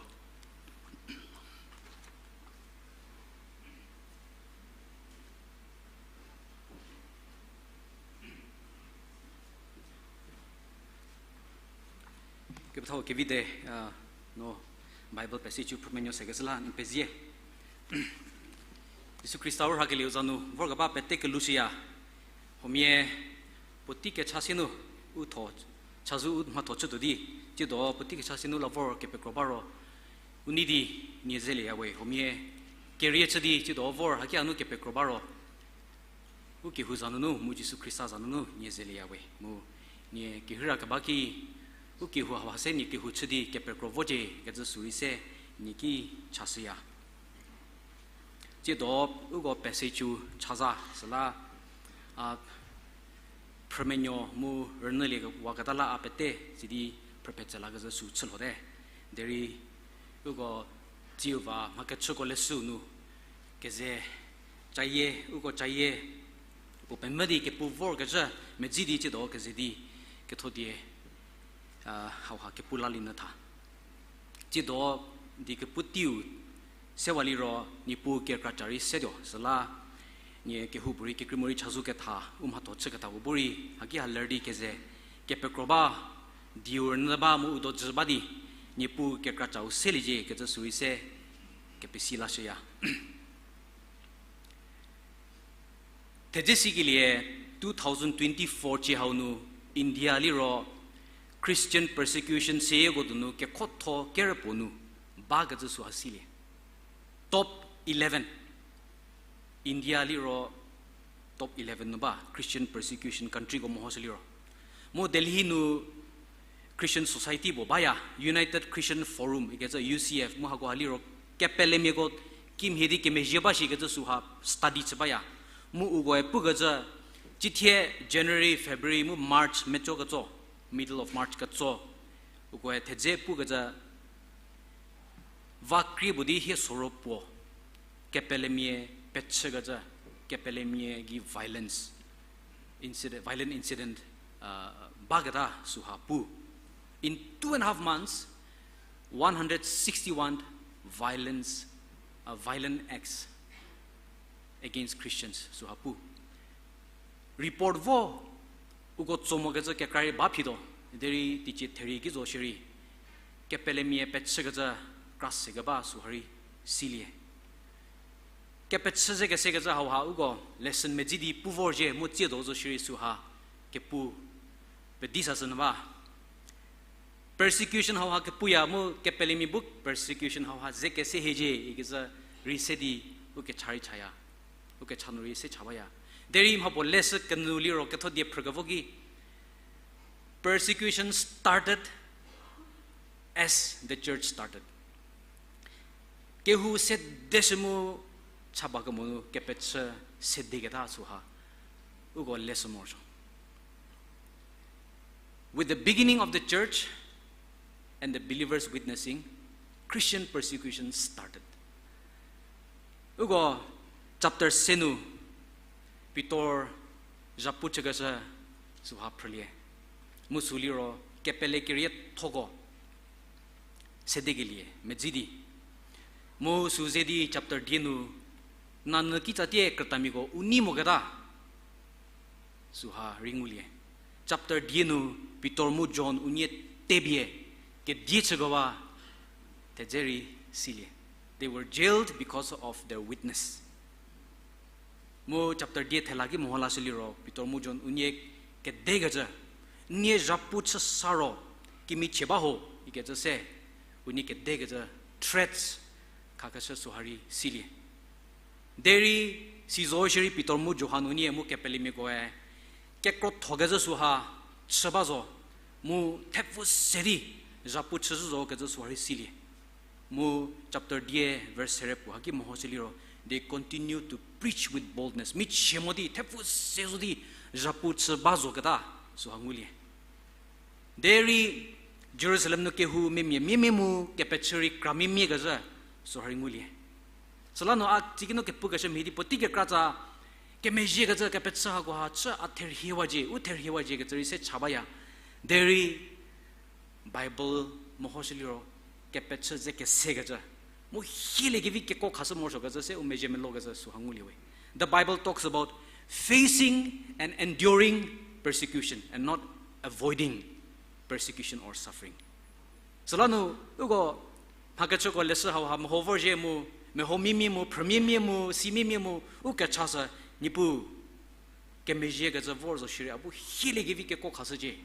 Kepethau kevite, a, no Bible passage phrümenuo sekecü la n pezie. Jisu Khrista u rhakelieu za nu vorkeba pete kelushüya. Huomia puotei kecha sie nu u tho, chazou u mhatho chütuo di, tsiedo puotei kecha sie nu la vor kepekro ba ro, u nei di nie zelieya we. Huomia kerie chü di tsiedo vor haki a nu kepekro ba ro, u kehou za nunu mu Jisu Khrista za nunu nie zelieya we. Mu nie kerheira keba ki, u kehou hauha se nie kehou chü di kepekro vocie kecü sü rei se nie ki chashüya. Tsiedo uko passage-u chaza süla, a, phrümenuo mu rünyülie waketa la a pete sidi phrüphe tsü lakezhü sü chülhote. Derei uko tsiu va mha kechüko leshü nu keze cayie, uko cayie puo pemvü di kepu vorkecü medzi di tsiedo keze di kethodie, a, hauha kepu lalie nyü tha. Tsiedo di kepu teiu sewa liro, Niepuu kekracha rei setuo, süla nie kehoupuorei kekreimorei chazou ketha u mhatho chüketako bu rei haki ha ler di keze kepekro ba, dieu rünyü ba mu u dojü ba di, Niepuu kekrachau seliecie kecü sü rei se kepesi lashüya. Thedze sikelie two thousand twenty-four cie hau nu India liro Christian persecution seyeko donu kekhotho kerüpuo nu bakecü süha silie. Top eleven. India liro top eleven nu ba Christian persecution countryko mehoshü liro. Mu Delhi nu Christian Society puo baya, United Christian Forum ikecü U C F, mu hakoha liro kepelemiako kimhie di kemezhie ba shikecü süha study chü baya. Mu ukoe pukecü, cithie January, February mu March mecoketso, middle of March ketso, ukoe thedze pukecü, va krie puo di hie soro puo, kepelemia pechükecü, kepelemia gei violence, incident, violent incident, uh, baketa süha pu. In two and a half months, one hundred sixty-one violence, uh, violent acts against Christians süha pu. Report vo uko tso mokecü kekra rei ba phituo, derei teicie therie ki zo shierei, kepelemia pechükecü kra sekeba süha rei silie. Kepechü ze kesekecü hauha uko lesson medzi di pu vorzhie mu tsiedo zo shierei süha kepu pedi sashü nyü ba. Persecution hauha kepuya mu kepelemia bu persecution hauha ze kese hiecie ikecü rei se di u kecha rei chaya. U kecha nu rei se cha baya. Derei mhapuo leshü kenu liro ketho die phrükevo ki, persecution started as the church started. Kehou sedeshü mu cha ba kemo nu kepechü sedeketa süha uko leshü morosuo. With the beginning of the church and the believers witnessing, Christian persecution started. Uko chapter se nu Pitor zhapu chükeshü süha phrülie. Mu sü liro kepele keriethoko sedekelie medzi di. Mu sü ze di chapter die nu, nanyü kitsatie krütamiako u nei moketa, süha rei ngulie. Chapter die nu Pitor mu John unie tepie kedie chükewa thedze rei silie. They were jailed because of their witness. Mu chapter die thela ki meho lashü liro, Pitor mu John unie kedekecü, nie zhapu chü sa ro, kimichie ba ho, ikecü se, unie kedekecü threats khakeshü süha rei silie. Derei, si zo shierei Pitor mu Johan unie mu kepelemiakoe, kekrothokecü süha chü ba zo, mu thepfü se di zhapu chüzhü zo kecü süha rei silie. Mu chapter die verse serepuo haki mehoshü liro, they continue to preach with boldness. Michie mo di, thepfü se zo di, zhapu chü ba zoketa, süha ngulie. Derei Jerusalem nu kehou memia miemie mu kepechü rei kramimiekecü, süha rei ngulie. Süla nu a tsikinu kepukeshü mhie di puotei kekratsa, kemezhiekecü kepechü hakoha chü a therhiewacie, u therhiewacie kecü rei se cha baya. Derei Bible mehoshü liro, kepechü ze kesekecü, mu hieliekevi kekuo khashü morosuokecü se u mezhie melokecü süha ngulie we. The Bible talks about facing and enduring persecution and not avoiding persecution or suffering. Süla nu, uko mhakechüko leshü hauha meho vorzhie mu, mehomiemie mu, phrümiemie mu, simiemie mu, u kechasü, Niepuu, kemezhiekecü vor zo shierei a bu hieliekevi kekuo khashücie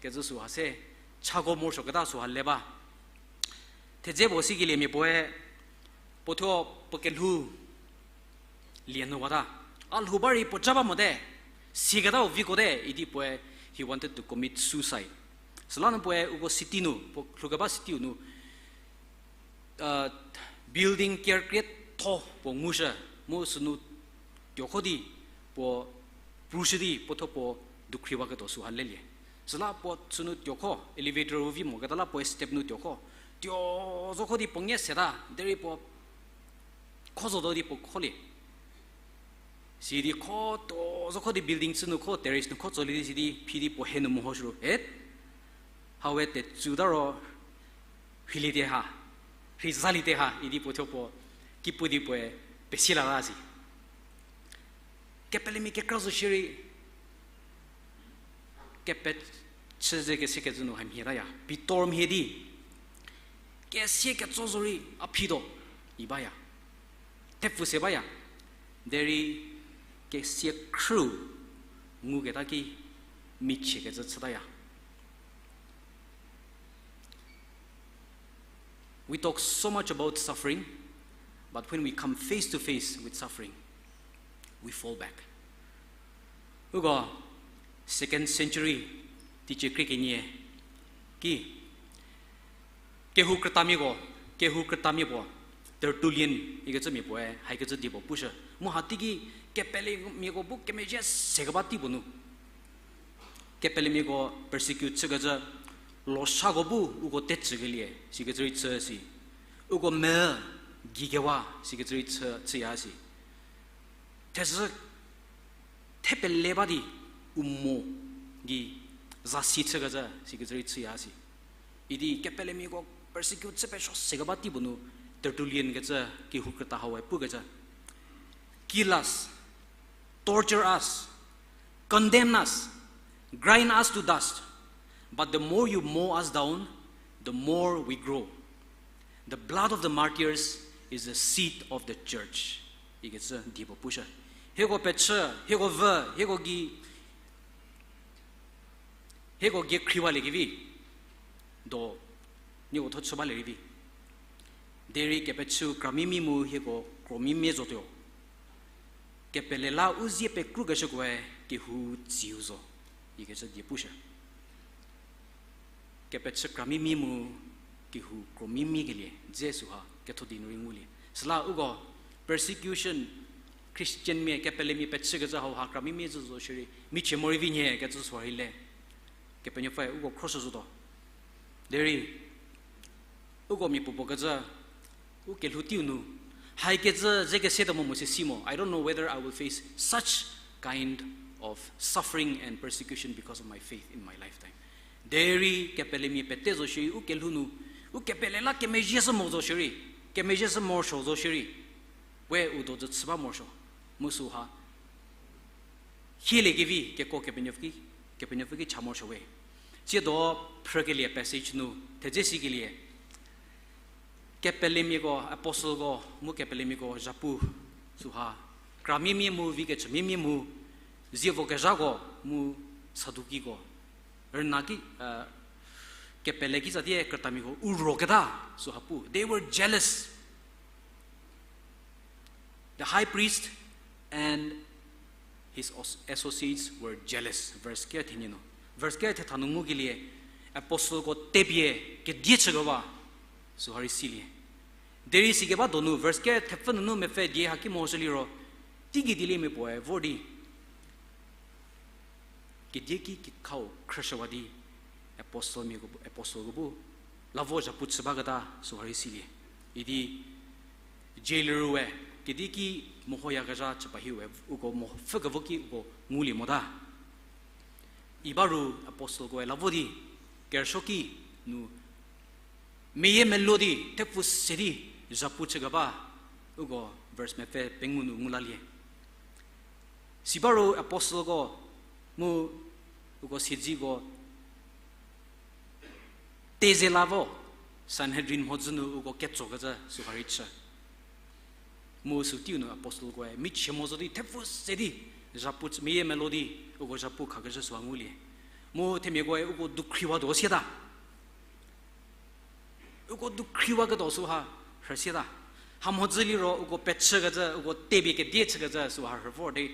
kecü süha se chako morosuoketa süha le ba. Thedze puo sikelie mia puoe, puothuo puo kelhou lie nu wata. A lhou ba rei puo ca ba mote, siketau viko te, idi puoe, he wanted to commit suicide. Süla nu puoe uko city nu, puo lhoukeba city-u nu, building kerkrietho puo ngushü, mu sünu tuokho di puo prushü di puothuo puo dukhriwaketuo süha lelie. Süla puo sünu tuokho, elevator-u vi moketa la puoe step nu tuokho. Tuo zokho di puo ngie seta, derei puo kho zotuo di puo kholie. Sidi kho tuo zokho di building chü nu kho terrace nu kho tsolie di sidi phi di puo he nu mehoshü ru, e, hawe tetsu ta ro, rheilie te ha, rhei zalie te ha idi puothuo puo kipu di puoe pesie lata si. Kepelemia kekra zo shierei, kepechü ze kesekecü nu hamhie taya. Pitor mhie di, kesie ketso zorei a phituo, i baya. Thepfü se baya. Derei kesie khrü nguketa ki michiekecü chütaya. We talk so much about suffering, but when we come face to face with suffering, we fall back. Uko second century teicie krie kenie ki, kehou krütamiako, kehou krütamia puo, Tertullian ikecümia puoe haikecü die puo pushü. Mu hateiki kepelemiako bu kemezhie sekeba tei puo nu, kepelemiako persecute chükecü, loshako bu uko tetsükelie sikecü rei chü si. Uko me gei kewa sikecü rei chü, chüya si. Thezhü thepele ba di u mo gei zasi chükecü sikecü rei chüya si. Idi kepelemiako persecute chü pesuo sekeba tei puo nu Tertullian kecü kehou krüta hawe pukecü, kill us, torture us, condemn us, grind us to dust. But the more you mow us down, the more we grow. The blood of the martyrs is the seed of the church. Ikecü die puo pushü. Hieko pechü, hieko vü, hieko gei, hieko gei khriwaliekevi, do, nieko tho chü balie rei vi. Derei kepechü kramimia mu hieko kromimia zotuo. Kepele la u zie pekrukeshükoe kehou tsiu zo. Ikecü die pushü. Kepechü kramimia mu kehou kromimia kelie dze süha ketho di nu rei ngulie. Süla uko persecution, Christianmia, kepelemia pechükecü hauha kramimia zhü zo shierei michie morei vi nhie kecü süha rei le. Kepenuopfüe uko khroshü zotuo. Derei uko mia puopuo kecü, u kelhou teiu nu, haikecü ze kese ta mo mo se si mo. I don't know whether I will face such kind of suffering and persecution because of my faith in my lifetime. Derei kepelemia pete zo shierei, u kelhou nu, u kepele la kemezhie shü mo zo shierei, kemezhie shü morosuo zo shierei, we u dojü chü ba morosuo, mu süha hieliekevi keko Kepenuopfü ki, Kepenuopfü ki cha morosuo we. Tsiedo phrükelie passage nu thedze sikelie, kepelemiako, apostleko, mu kepelemiako zhapu, süha, kra miemie mu, vi kechü miemie mu, zievo kezhako, mu Sadukiko, rüna ki, kepele ki zatie krütamiako u roketa, süha pu. They were jealous. The high priest and his os-, associates were jealous. Verse ker thenie nu. Verse ker thetha nu ngukelie, apostleko tepie kedie chükeba, süha rei silie. Derei sikeba donu, verse ker thepfü nunu mepfü die haki mehoshü liro, teigei dieliemia puoe vor di kedieki kekhau khrüshüwa di, apostlemiako, apostleko bu la vo zhapu chü baketa süha rei silie. Idi jailer-e kedieki mehoyakezha chü ba hiwe, uko mepfü kevo ki uko ngulie mota. Iba ru apostleko-e la vo di kerüsuoki nu meyie melo di thepfu se di zhapu chükeba, uko verse mepfü pengou nu ngu lalie. Siba ro apostleko mu uko siedziko teze la vo, Sanhedrin mhodzü nu uko ketsokecü süha rei chü. Mu sü teiu nu apostleko-e michie mo zo di thepfu se di zhapu chü, meyie melo di uko zhapu khakecü süha ngulie. Mu themiakoe uko dukhriwatuo sieta. Uko dukhriwaketuo süha rhü sieta. Ha mhodzü liro uko pechükecü, uko tepie kedie chükecü süha rhü vor di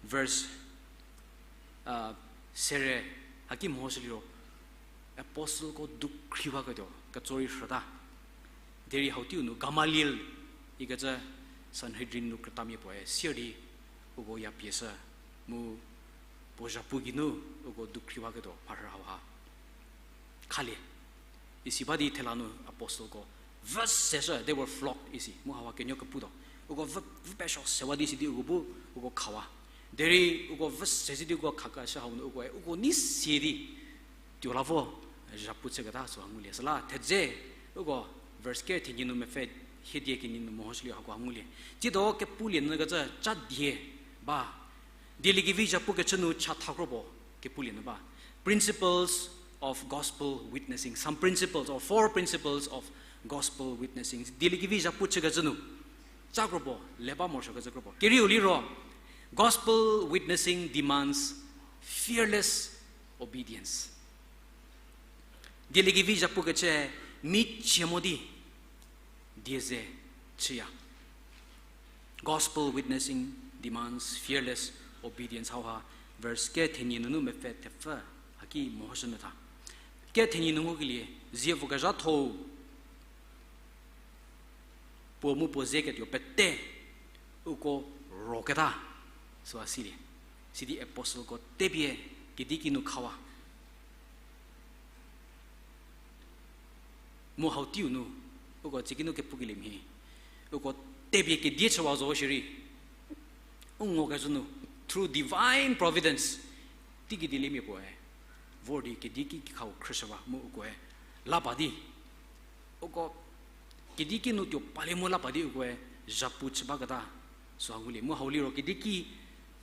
verse sere haki mehoshü liro, apostleko dukhriwaketuo ketso rei rhüta. Derei hau teiu nu Gamaliel ikecü Sanhedrin nu krütamia puoe sier di uko ya pieshü, mu puo zhapu geinu uko dukhriwaketuo mharhü hauha khalie. Isi ba di thela nu apostleko vü seshü, they were flogged isi, mu hauha kenuo keputuo. Uko vü, vü pesuo sewa di sidi uko bu, uko khawa. Derei uko vü se sidi uko khakeshü hau nu ukoe uko nei sie di tuo la vo zhapu chüketa süha ngulie. Süla thedze uko verse ker thenie nu mepfü hiedie kenie nu mehoshülie hako ha ngulie. Tsiedo kepulie nyükecü cha die ba. Dieliekevi zhapukecü nu chatha kropuo kepulie nyü ba. Principles of gospel witnessing. Some principles or four principles of gospel witnessing. Dieliekevi zhapu chükecü nu cha kropuo, le ba morosuokecü kropuo. Kerieu liro, gospel witnessing demands fearless obedience. Dieliekevi zhapukecü michie mo di die ze chüya. Gospel witnessing demands fearless obedience hauha, verse kethenie nunu mepfü thepfü haki mehoshü nyü tha. Kethenie nu ngukelie, zievükezhatho-u puo mu puo ze ketuo pete uko roketa süha silie. Sidi apostleko tepie kediki nu khawa. Mu hau teiu nu, uko tsiki nu kepukelie mhie, uko tepie kedie chüwa zo shierei, u ngokecü nu, through divine providence, teigei dieliemia puoe vor di kediki kekhau khrüshüwa mu ukoe la pa di, uko kediki nu tuo palie mu la pa di ukoe zhapu chü baketa süha ngulie. Mu hau liro kediki,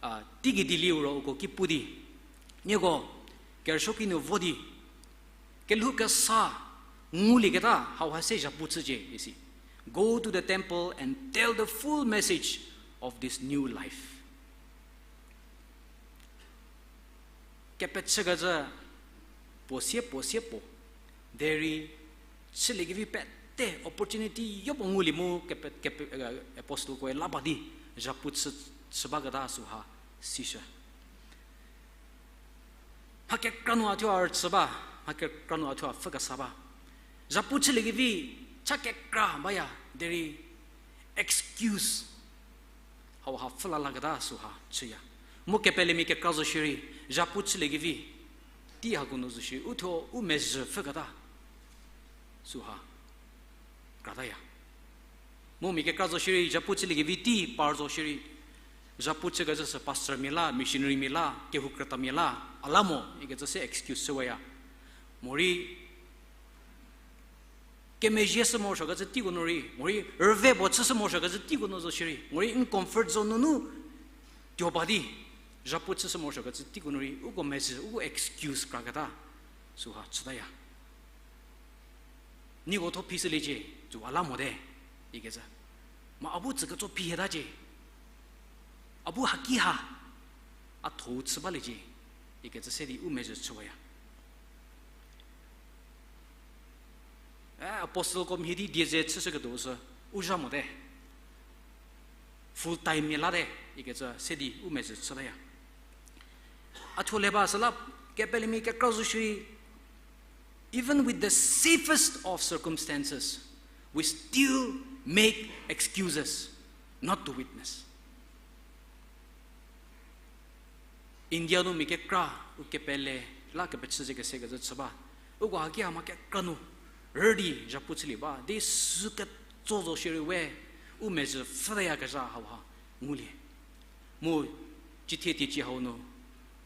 a, teigei dielieu ro uko ki pu di, nieko kerüsuoki nu vo di kelhou kesa ngulieketa hauha se zhapu chücie isi. Go to the temple and tell the full message of this new life. Kepechükecü puo sie puo sie puo, derei chüliekevi pete opportunity yopuo ngulie mu kepe, kepe, apostleko-e la pa di zhapu chü, chü baketa süha sishü. Mha kekra nu a thuo a rüchü ba, mha kekra nu a thuo a pfhü kesa ba. Zhapu chüliekevi cha kekra baya, derei excuse hauha pfhü la laketa süha chüya. Mu kepelemia kekra zo shierei, zhapu chüliekevi tei hako nu zo shierei, u thuo u mezhü pfhüketa süha krataya. Mu mia kekra zo shierei, zhapu chüliekevi tei par zo shierei, zhapu chükecü sü pastormia la, missionarymia la, kehou krütamia la, a la mo ikecü se excuse chüwaya. Morei kemezhie shü morosuokecü teiko nu rei, morei rüve puo chüshü morosuokecü teiko nu zo shierei, morei n comfort zone nunu tuo ba di, zhapu chüshü morosuokecü teiko nu rei, uko mezhü, uko excuse kraketa, süha chütaya. Nieko tho phishüliecie, tsu a la mote, ikecü. Mu a bu tsüketso phi hietacie. A bu haki ha, a thou chü baliecie, ikecü se di u mezhü chüwaya. E, apostleko mhie di dieze chüshüketuo sü, u zha mote. Full time mia late, ikecü se di u mezhü chütaya. A thuo le ba süla, kepelemia kekra zo shierei, even with the safest of circumstances, we still make excuses not to witness. India nu mia kekra u kepele la kepechü ze kese kecü chü ba. Uko haki ha mha kekra nu rüdi zhapu chülie ba di sü ketso zo shierei we u mezhü pfhüyakezha hauha ngulie. Mu cithie tiecie hau nu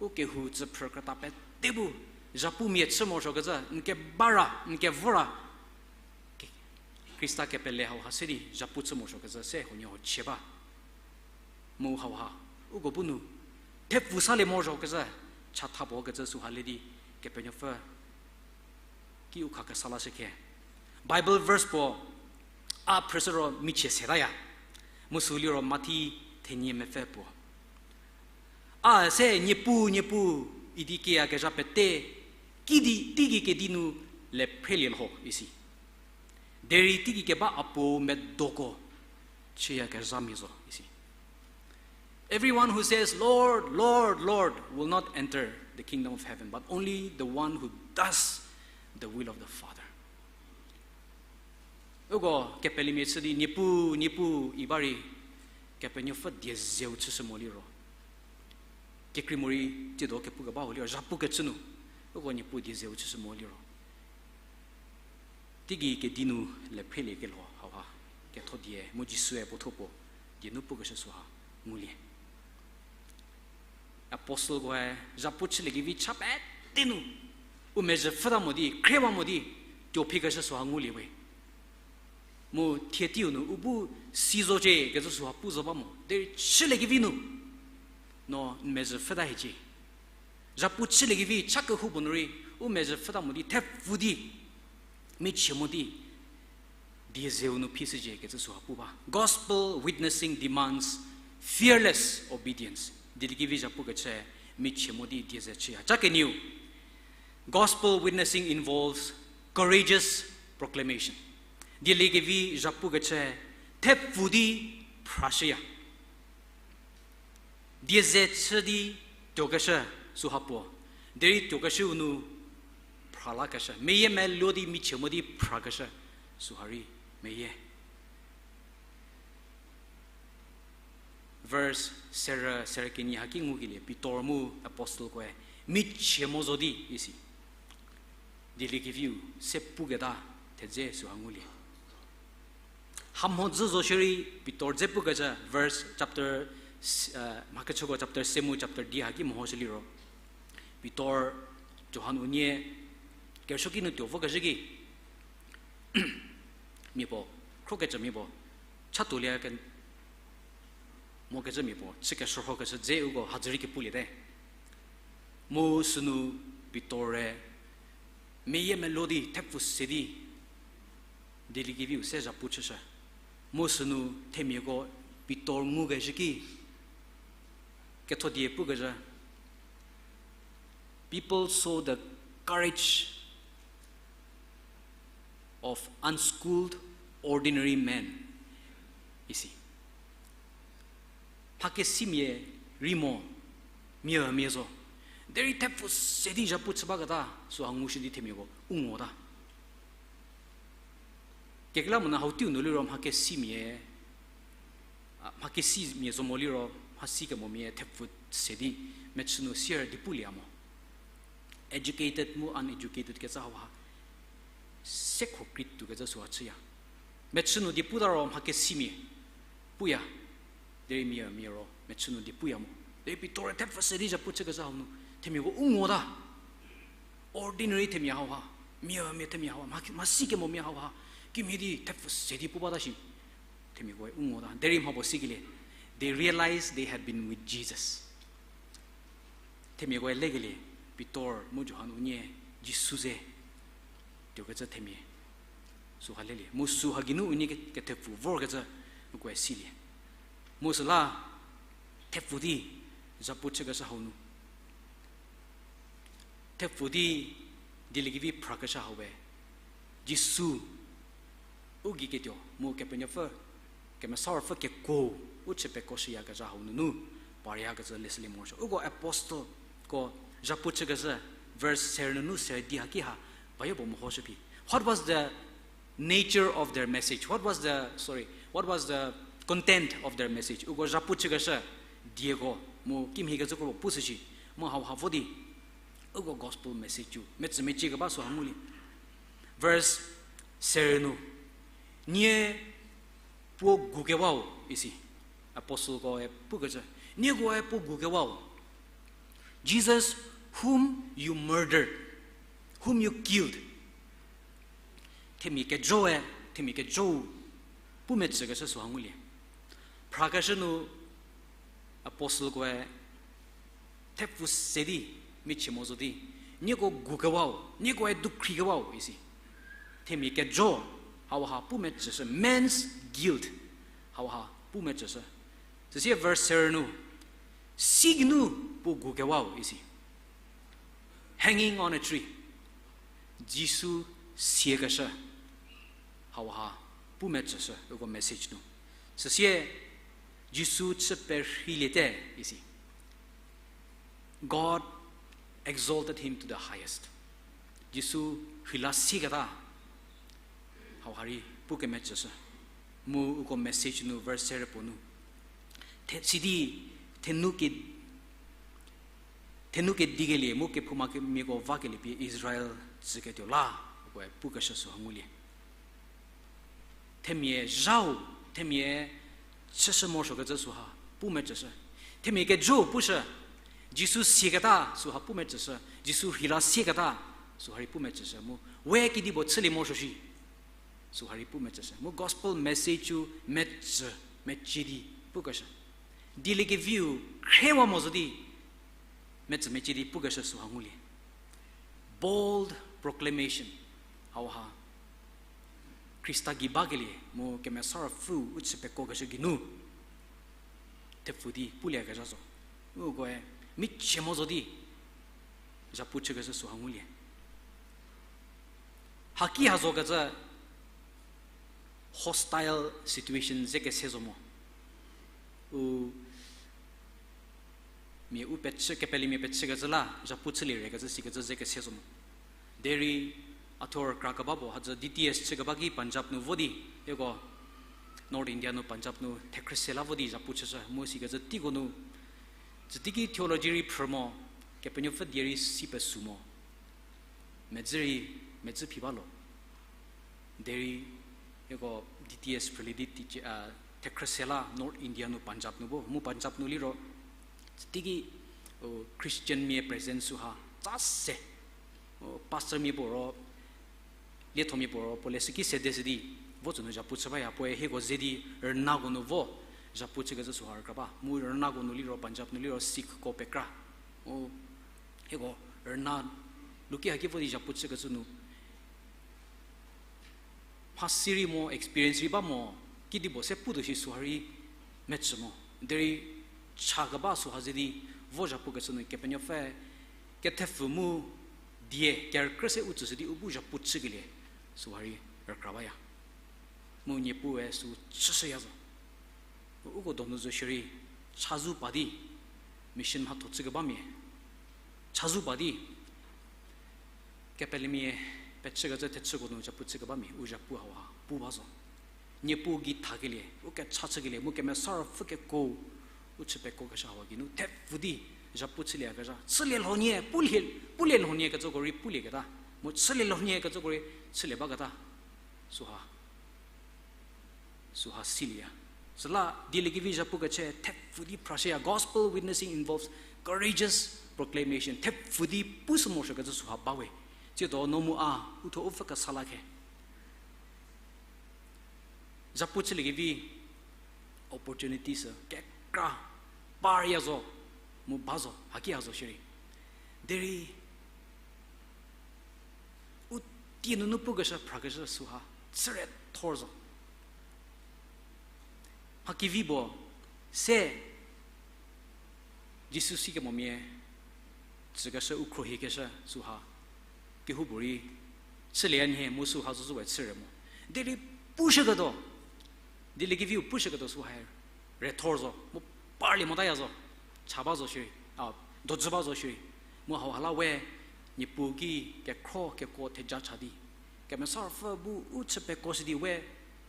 u kehou tsüphrü krüta pete bu zhapumia chü morosuokecü n keba ra, n kevo ra, Khrista kepele hauha se di zhapu chü morosuokecü se huoniehuo chie ba. Mu hauha uko bu nu thepfu salie morosuokecü, chatha puo kecü süha le di Kepenuopfü ki u kha kesa lashükhe. Bible verse puo a phrüshü ro michie setaya. Mu sü liro Mathi thenie mepfü puo. A se Niepuu, Niepuu idi kieyakezha pete, kidi, teigei kedi nu le phrelie lho isi. Derei teigei keba a Puo medoko chüyakezhamia zo isi. Everyone who says, Lord, Lord, Lord, will not enter the kingdom of heaven, but only the one who does the will of the Father. Uko kepelemia chü di Niepuu, Niepuu i ba rei, Kepenuopfü die zeu chüshü mo liro, kekrei morei tsiedo kepukeba ho liro, zhapukecü nu, uko Niepuu die zeu chüshü mo liro, teigei kedi nu le phrelie kelho hauha ketho die mu Jisue puothuo puo die nu pukeshü süha ngulie. Apostleko-e zhapu chüliekevi cha pete nu u mezhü pfhüta mo di, khriewa mo di, tuo phikeshü süha ngulie we. Mu thie teiu nu u bu si zocie kecü süha pu zo ba mo. Derei chüliekevi nu, no n mezhü pfhüta hiecie. Zhapu chüliekevi cha kehoupuo nu rei, u mezhü pfhüta mo di, thepfu di, michie mo di, die zeu nu phishücie kecü süha pu ba. Gospel witnessing demands fearless obedience. Dieliekevi zhapukecü michie mo di die ze chüya. Cha kenieu, gospel witnessing involves courageous proclamation. Dieliekevi zhapukecü thepfu di phrashüya. Die ze chü di tuokeshü süha puo. Derei tuokeshüu nu phra lakeshü. Meyiemeluo di michie mo di phrakeshü süha rei meyie. Verse serü, serü kenie haki ngukelie, Pitor mu apostleko-e michie mo zo di isi. Dieliekeviu se puketa thedze süha ngulie. Hamhodzü zo shierei Pitor dze pukecü verse chapter, mhakechüko chapter se mu chapter di haki mehoshü liro, Pitor, Johan unie kerüsuoki nu tuo vokecü ki, mia puo, khrokecümia puo, chatuolie ke, mokecümia puo chü keshürhokeshü dze uko hadzü rei kepulietie. Mu sünu Pitor-e meyiemeluo di thepfu se di dieliekeviu se zhapu chüshü. Mu sünu themiako Pitor ngukezhü ki ketho die pukezhü, People saw the courage of unschooled, ordinary men isi. Mhakesimia rei mo, mia mia zo. Derei thepfu se di zhapu chü baketa süha ngushü di themiako u ngota. Kekreilamonyü hau teiu nu liro mhakesimia, a, mhakesimia zo mo liro, mhasi kemomia thepfu se di mechü nu sier di pulie mo. Educated mu uneducated kecü hauha se khokri tuokecü süha chüya. Mechü nu die puta ro mhakesimia puya. Derei mia mia ro mechü nu die puya mo. Derei Pitor-e thepfu se di zhapu chükezhü hau nu themiako u ngota. Ordinary themia hauha, mia mia themia hauha, mha, mhasi kemo mia hauha, kimhie di thepfü se di pu bata shi. Themiakoe u ngota. Derei mha puo sikelie, they realized they had been with Jesus. Themiakoe lekelie, Pitor mu Johan unie Jisu ze tuokecü themia süha lelie. Mu süha geinu unie ke-, kethepfu vorkecü ukoe silie. Mu süla thepfu di zhapu chükeshü hau nu, thepfu di dieliekevi phrakeshü hau we, Jisu u gei ketuo mu Kepenuopfü, Kemesa Ruopfü kekuo u chü pekoshüyakezha hau nunu paryakecü lesülie morosuo. Uko apostleko zhapu chükeshü verse ser nunu ser di haki ha bayo puo mehoshü phi. What was the nature of their message? What was the, sorry, what was the content of their message? Uko zhapu chükeshü dieko mu kimhiekecü kro puo pushü shi, mu hauha vo di uko gospel message-u metsü mecie keba süha ngulie. Verse ser nu, nie puo gukewau isi. Apostleko-e pukecü, niekoe puo gukewau, Jesus, whom you murdered, whom you killed. Themia kejoe, themia kejou pu metsükeshü süha ngulie. Phrakeshü nu apostleko-e thepfu se di, michie mo zo di, nieko gukewau, niekoe dukhrikewau isi. Themia kejo hauha pu metsüshü, man's guilt hauha pu metsüshü. Süsie verse ser nu, si geinu puo gukewau isi. Hanging on a tree. Jisu siekeshü hauha pu metsüshü uko message nu. Süsie Jisu chü perheiliete isi. God exalted him to the highest. Jisu rheila sieketa hauha rei pu kemetsüshü. Mu uko message nu verse ser puo nu, the, sidi thenu ke, thenu kedikelie mu kephoumamiako vakelie pie Israel tsüketuo la, ukoe pukeshü süha ngulie. Themia zhau, themia chüshü morosuokecü süha pu metsüshü. Themia kejo pushü, Jisu sieketa süha pu metsüshü, Jisu rheila sieketa süha rei pu metsüshü, mu we kedipuo chülie morosuo shi süha rei pu metsüshü. Mu gospel message-u metsü, mecie di pukeshü. Dieliekeviu khriewa mo zo di metsü mecie di pukeshü süha ngulie. Bold proclamation. Hauha Khrista gei bakelie mu Kemesa Ruopfü u chü pekokeshü geinu thepfu di puliekezha zo. Ukoe michie mo zo di zhapu chükeshü süha ngulie. Haki ha zokecü hostile situation ze kese zo mo. U mia u pechü, kepelemia pechükecü la zhapu chülie rekecü sikecü ze kese zo mo. Derei a thuo rükra keba puo hadzü D T S chükeba ki Punjab nu vo di, hieko North India nu Punjab nu thekhrüse la vo di zhapu chüshü mu sikecü teiko nu, tsüteiki theology rei phrü mo, Kepenuopfü die rei si pesu mo. Medzi rei, medzi phi ba lo. Derei hieko D T S phrülie di ti, a, thekhrüse la North India nu Punjab nu bo, mu Punjab nu liro tsüteiki, o, Christianmia presence süha tsa se. O, pastormia puo ro, liethomia puo ro, puo leshüki sede se di vo tsünu zhapu chü baya, puoe hieko ze di rünako nu vo zhapu chükecü süha rükra ba. Mu rünako nu liro, Punjab nu liro Sikhko pekra. O, hieko rüna luki haki vo di zhapu chükecü nu mhasi rei mo, experience rei ba mo, kedipuo se putuo shi süha rei metsü mo. Derei cha keba süha ze di vo zhapukecü nu Kepenuopfü kethepfü mu die kerükrü se u tsüshü di u bu zhapu chükelie süha rei rükra baya. Mu Niepue sü chüshüya zo. Uko donu zo shierei chazou pa di mission mhatho chükebamia, chazou pa di kepelemia pechükecü thechüko nu zhapu chükebamia u zhapu hauha pu ba zo. Niepuu gei thakelie, u kecha chükelie mu Kemesa Ruopfü kekuo u chü pekokeshü hauha geinu thepfü di zhapu chülieyakezha, chülie lhonie, pulie, pulie lhonie kecüko rei pulieketa, mu chülie lhonie kecüko rei chülie baketa, süha süha silieya. Süla dieliekevi zhapukecü thepfü di phrashüya. Gospel witnessing involves courageous proclamation. Thepfü di pushü morosuokecü süha bawe. Tsiedo no mu a, uthuo u pfü kesa la khe. Zhapu chüliekevi opportunity sü kekra parya zo, mu ba zo, haki ha zo shierei. Derei u tie nunu pukeshü phrakeshü süha chüre thor zo. Mha kevi puo se Jisu sikemomia tsükeshü u khruohikeshü süha kehoupuorei chülie nhie mu süha zo zhü we chüre mo. Derei pushüketuo, dieliekeviu pushüketuo süha rethor zo, mu parlie motaya zo, cha ba zo shierei, a, dojü ba zo shierei, mu hauha la we, Niepuu ki kekhro kekuo theja cha di Kemesa Ruopfü bu u chü pekuoshü di we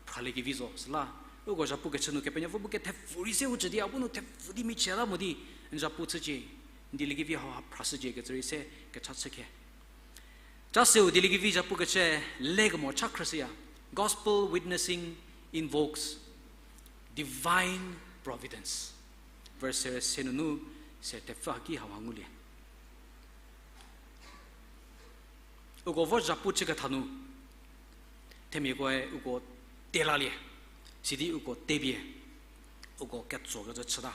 phraliekevi zo. Süla uko zhapu kechü nu Kepenuopfü bu kethepfü rei se u chü di a bu nu thepfü di michieta mo di n zhapu chücie, n dieliekevi hauha phrashücie kecü rei se kecha chü khe. Cha seu dieliekevi zhapu kechü lekemo cha khrüshüya. Gospel witnessing invokes divine providence. Verse se nunu se thepfü haki hauha ngulie. Uko vo zhapu chüketha nu themiakoe uko telalie, sidi uko tepie, uko ketsokecü chüta.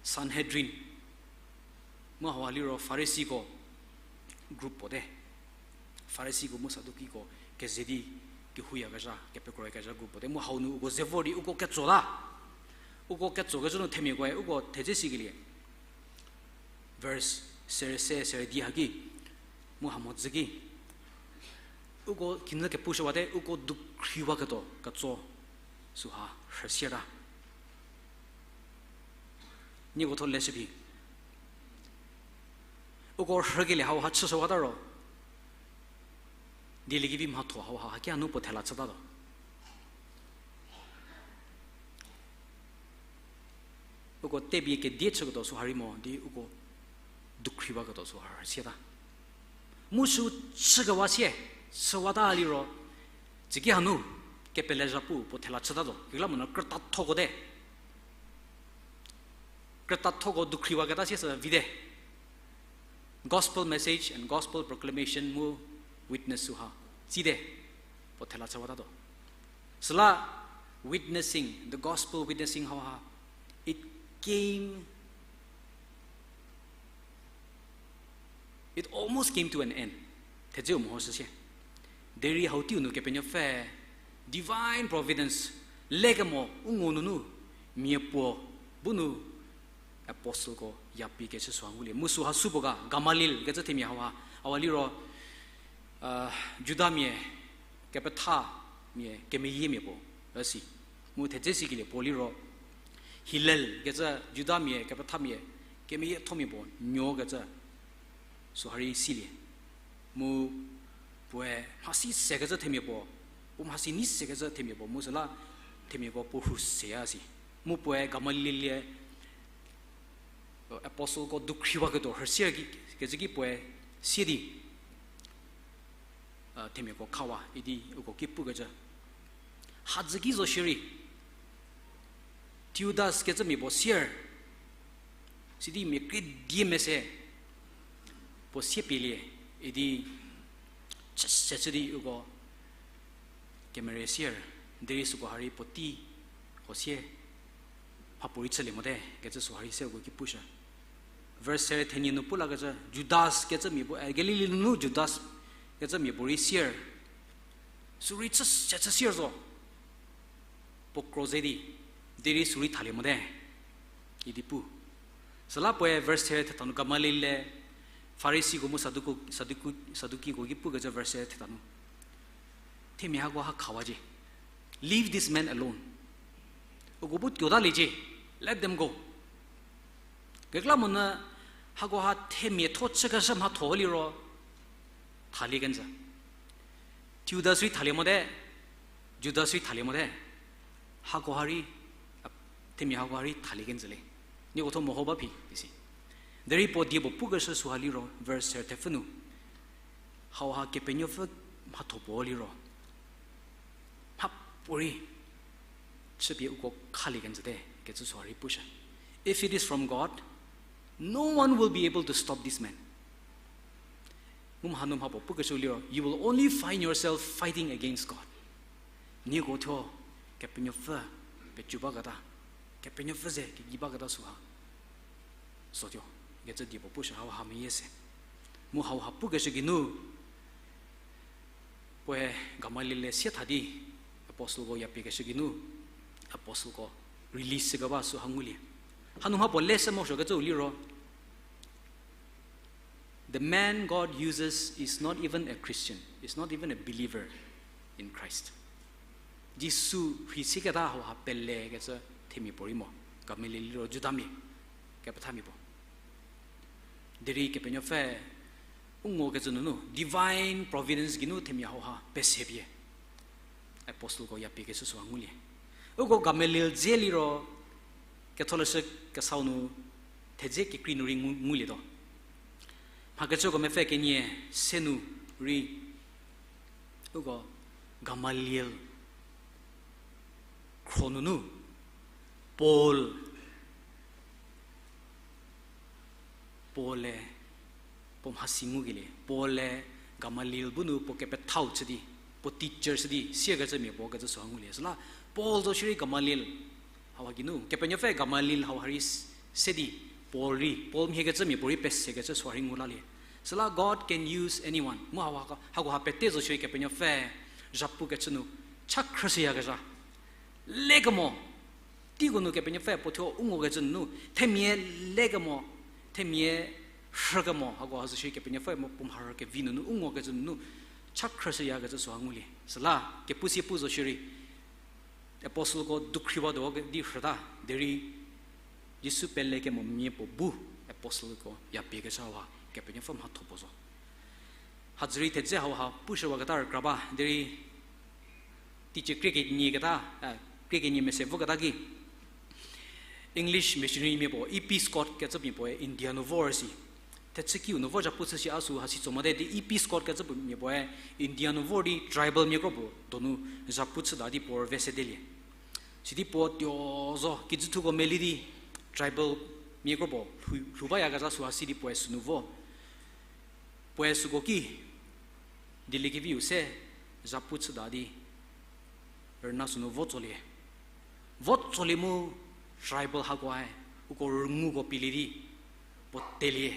Sanhedrin, mu hauha liro Farisiko group puote. Farisiko mu Sadukiko keze di kehouyakezha, kepekroyakezha group puote. Mu hau nu uko ze vor di uko ketsota. Uko ketsokecü nu themiakoe uko thedze sikelie. Verse sere se sere di haki, mu ha mhodzü ki, uko kinü kepushüwate, uko dukhriwaketuo ketso süha rhüsieta. Nieko tho leshü phi. Uko rhükelie hauha chüshüwata ro, dieliekevi mhatho hauha haki hanu puo thela chütatuo. Uko tepie kedie chüketuo süha rei mo di uko dukhriwaketuo süha rhüsieta. Mu sü chükewa sie, chüwata liro, tsiki hanu, kepele zhapu puo thela chütatuo. Kekreilamonyü krütathoko te. Krütathoko dukhriwaketa sie sü vite. Gospel message and gospel proclamation mu witness süha tsite, puo thela chüwatatuo. Süla witnessing, the gospel witnessing hauha, it came, it almost came to an end. Thedzeu mehoshü sie. Derei hau teiu nu Kepenuopfü divine providence lekemo u ngo nunu mia puo bu nu apostleko yapie kechü süha ngulie. Mu süha supuo ga, Gamaliel kecü themia hauha, hauha liro, Judamia kepethamia kemeyiemia puo üsi. Mu thedze sikelie puo liro, Hillel kecü Judamia kepethamia kemeyiethomia puo nuokecü süha rei silie. Mu puoe mhasi sekecü themia puo, u mhasi nei sekecü themia puo, mu süla themiako puo rhu seya si. Mu puoe Gamaliel-e, apostleko dukhriwaketuo rhüsie ki, kecü ki puoe sie di, themiako khawa idi uko ki pukecü. Hadzü ki zo shierei, Teudas kecü mia puo sier, sidi mia krie die mese puo sie pielie idi chüse chü di uko kemere sier, derei süko ha rei puotei ko sie mhapuorei chülie mote kecü süha rei se uko ki pushü. Verse se thenie nu pu lakecü Judas kecü mia puo, e, Galili nunu Judas kecü mia puorei sier, sürei chüse chü sier zo. Puo kro ze di, derei sürei thalie mote idi pu. Süla puoe verse se theta nu Gamaliel-e Farisiko mu Saduko, Saduko, Sadukiko ki pukecü verse se theta nu, themia hako ha khawacie. Leave this man alone. Uko bu tuotaliecie. Let them go. Kekreilamonyü hako ha themia tho chükeshü mhatho liro thalie kenjü. Teudas rei thalie mote, Judas rei thalie mote, hako ha rei, a, themia hako ha rei thalie kenjü le. Nieko tho meho ba phi isi. Derei puo die puo pukeshü süha liro verse se thepfü nu, hauha Kepenuopfü mhatho puo liro mhapuorei chüpie uko khalie kenjüte kecü süha rei pushü. If it is from God, no one will be able to stop this man. Mu hanu mha puo pukeshü liro, you will only find yourself fighting against God. Nieko thuo Kepenuopfü pecu baketa, Kepenuopfü ze kegei baketa süha zotuo, kecü die puo pushü hauha meyie se. Mu hauha pukeshü geinu, puoe Gamaliel-e sie tha di, apostleko yapiekeshü geinu, apostleko release shükeba süha ngulie. Hanu mha puo leshü morosuokecüu liro, the man God uses is not even a Christian, is not even a believer in Christ. Jisu rhei seketa hauha pelekecü themia puorei mo, Gamaliel liro Judamia, kepethamia puo. Derei Kepenuopfü u ngokecü nunu, divine providence geinu themia hauha pesepie, apostleko yapiekeshü süha ngulie. Uko Gamaliel dze liro, ketholeshü kesau nu, thedze kekrei nu rei ngu, ngulietuo. Mhakechüko mepfü kenie se nu rei, uko Gamaliel khro nunu, Paul, Paul-e, puo mhasi ngukelie, Paul-e Gamaliel bu nu puo kepethau chü di, puo teacher chü di siekecü mia puo kecü süha ngulie. Süla Paul zo shierei Gamaliel hauha geinu, Kepenuopfü Gamaliel hauha rei s-, se di, Paul rei, Paul mhiekecü mia puorei pesekecü süha rei ngu lalie. Süla God can use anyone. Mu hauha, hakoha pete zo shierei Kepenuopfü zhapukecü nu cha khrüshüyakezha, lekemo, teiko nu Kepenuopfü puo thuo u ngokecü nunu, themia lekemo, themia rhükemo, hakoha zo shierei Kepenuopfü mo puo mharhü kevi nunu u ngokecü nunu, cha khrüshüyakecü süha ngulie. Süla kepu sie pu zo shierei, apostleko dukhriwatuo di rhüta, derei Jisu pelekemo mia puo bu apostleko yapiekeshü hauha Kepenuopfü mhatho puo zo. Hazürei thedze hauha pushüwaketa rükra ba, derei teicie krie kenie keta, eh, krie kenie mese voketa ki, English missionary mia puo, E P Scott kecü mia puoe India nu vor si. Thechükiu nu vor zhapu chü shi a sü hasi tso mote di E P Scott kecü mia puoe India nu vor di tribal mia kro puo donu zhapu chüta di puo rüve sedelie. Sidi puo tuo zo, kijüthuko meli di tribal mia kro puo lhou, lhou bayakezha süha si di puoe sünu vo. Puoe süko ki, Dieliekeviu se zhapu chüta di rüna sünu vo tsolie. Vo tsolie mu tribal hakoe uko rünguko pielie di puo telie.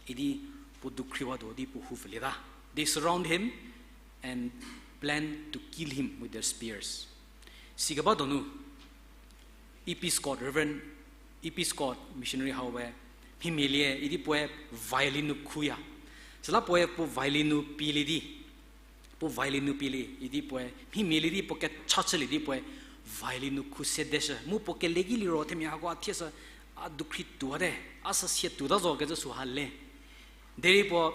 Idi puo dukhriwatuo di puo houpfülieta. They surround him and plan to kill him with their spears. Sikeba donu, E P Scott, Reverend E P Scott, missionary hau we, mhimia lie idi puoe violin nu khuya. Süla puoe puo violin nu pielie di, puo violin nu pielie idi puoe mhimia lie di puo kecha chülie di puoe violin nu khu sedeshü. Mu puo kele ki liro themia hako a thieshü, a dukhri tuote, a sü sia tuota zo kecü süha le. Derei puo,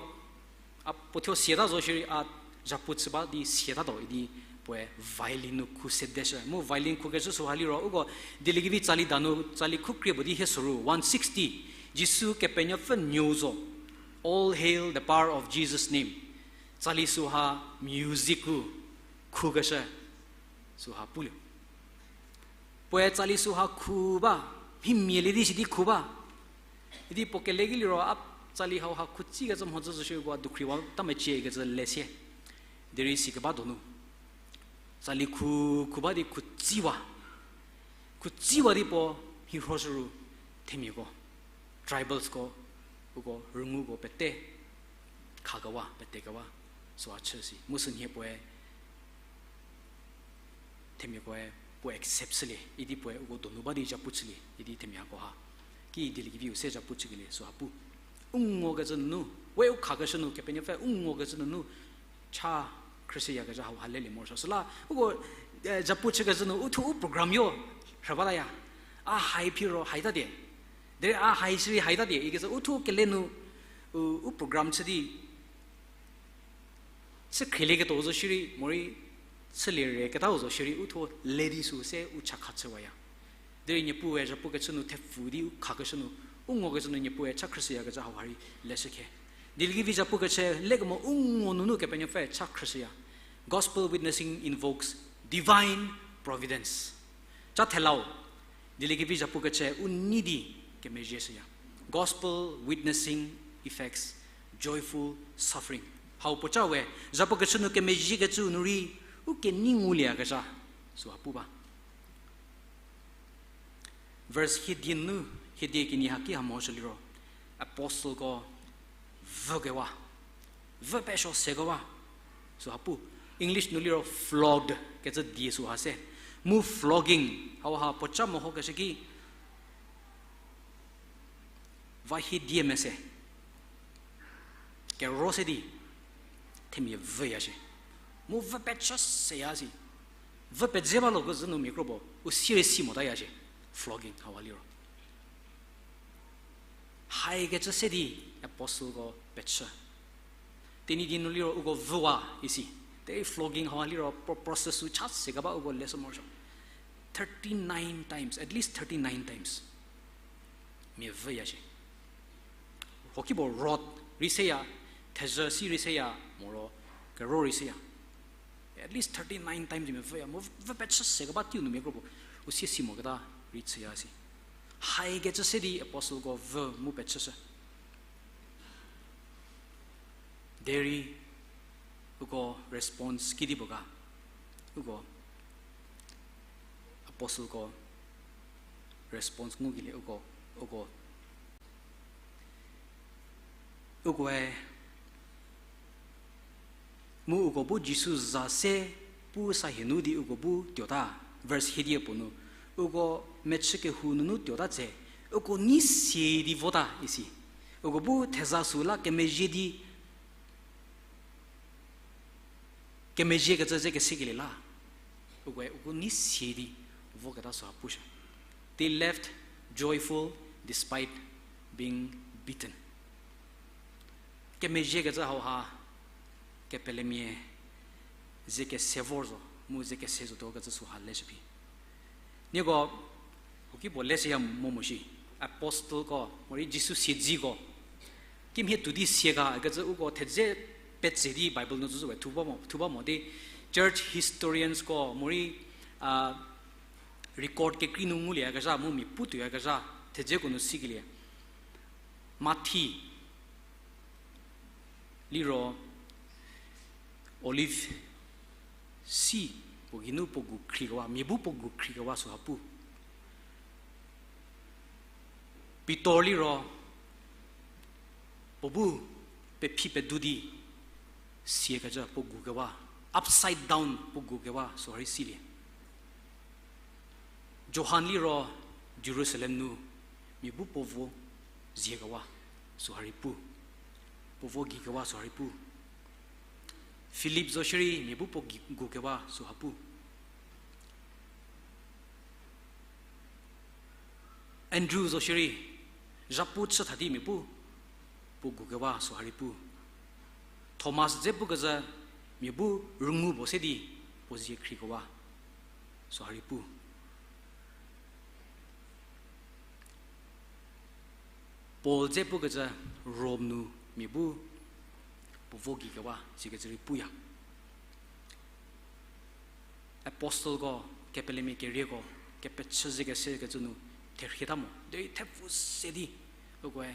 a puo thuo siata zo shierei a zhapu chü ba di siatatuo idi puoe violin nu khu sedeshü. Mu violin khukecü süha liro uko Dieliekevi tsali danu tsali khu krie puo di hie soru one sixty, Jisu Kepenuopfü nuou zo, All Hail the Power of Jesus' Name. Tsali süha music-u khukeshü süha pulie. Puoe tsali süha khu ba, mhimia lie di sidi khu ba. Idi puo kele ki liro a tsali hauha khu tsikecü mhodzü zo shierei uko a dukhriwa ta mecie kecü le sie. Derei sikeba donu, tsali khu, khu ba di khu tsiwa. Khu tsiwa di puo mhirhoshü ru themiako, tribalsko, uko rünguko pete khakewa, petekewa süha chü si. Mu sünhie puoe themiakoe puo accept chülie idi puoe uko donu ba di zhapu chülie idi themia hakoha ki Dieliekeviu se zhapu chükelie süha pu. U ngokecü nunu, we u khakeshü nu, Kepenuopfü u ngokecü nunu cha khrüshüyakezha hauha lelie morosuo. Süla uko, eh, zhapu chükecü nu uthuo u program yo rhü bataya. A hai phi ro haitatie. Derei a hai shierei haitatie ikecü uthuo kele nu, u, u program chü di chü khrielieketuo zo shierei, morei chülie re ketau zo shierei uthuo le di sü se u chakha chüwaya. Derei Niepuue zhapukecü nu thepfu di u khakeshü nu, u ngokecü nu Niepuue cha khrüshüyakezha hauha rei leshükhe. Dieliekevi zhapukecü lekemo u ngo nunu Kepenuopfü cha khrüshüya. Gospel witnessing invokes divine providence. Cha thelau, Dieliekevi zhapukecü u nei di kemezhieshüya. Gospel witnessing effects divine providence. Joyful suffering. Hau puoca we, zhapu kechü nu kemezhiekecü nu rei, u kenei ngulieyakezha, süha pu ba. Verse hiedie nu, hiedie kenie haki ha morosuo liro, apostleko vükewa, vü pesuo sekewa, süha pu. English nu liro flogged kecü die süha se. Mu flogging, hauha puoca mehokeshü ki, va hiedie mese. Kero se di, themia vüya shie. Mu vü pechü seya si. Vü pedze ba lo kezhü nu mia kro puo, u sirei si motaya shie. Flogging hauha liro. Haikecü se di apostleko pechü. Tenyidie nu liro uko vüwa isi. Derei flogging hauha liro pro-, process sü cha se keba uko leshü morosuo. Thirty-nine times, at least thirty-nine times. Mia vüya shie. Hoki puo rod rei seya, thezhü si rei seya, moro kero rei seya. At least thirty-nine times mia vüya, mu vü pechü se keba teiu nu mia kro puo, u sie si moketa rei chüya si. Haikecü se di apostleko vü mu pechüshü. Derei uko response kidi puo ga, uko apostleko response ngukelie uko, uko, ukoe, mu uko bu Jisu za se pu sa hie nu di uko bu tuota, verse hiedie puo nu, uko mechü kehou nunu tuota tse, uko nei sie di vota isi. Uko bu theza sü la kemezhie di, kemezhiekecü ze kesekelie la, ukoe uko nei sie di voketa süha pushü. They left joyful despite being beaten. Kemezhiekecü hauha, kepelemia ze kese vor zo, mu ze kese zotuo kecü süha leshü phi. Nieko, hoki puo leseya mo mo shi, apostleko, morei Jisu siedziko, kimhie tuo di sie ga kecü uko thedze petse di Bible nu tsüzhü we thu ba mo, thu ba mo di church historiansko, morei, a, record kekrei nu ngulieyakezha, mu mia pu tuoyakezha, thedzeko nu sikelie. Mathi liro olive si puo geinu puo gu khriekewa, mia bu puo gu khriekewa süha pu. Pitor liro puo bu pephi pedu di siakecü puo gukewa, upside down puo gukewa süha rei silie. Johan liro Jerusalem nu mia bu puo vo ziekewa süha rei pu, puo vo gei kewa süha rei pu. Philip zo shierei mia bu puo gei, gu kewa süha pu. Andrew zo shierei, zhapu chü tha di mia bu puo gu kewa süha rei pu. Thomas dze pukecü mia bu rüngu puo se di puo zie khrie kewa süha rei pu. Paul dze pukecü Rom nu mia bu puo vo gei kewa sikecü rei puya. Apostleko, kepelemia kerieko, kepechü ze kesekecü nu therhie ta mo, derei thepfu se di ukoe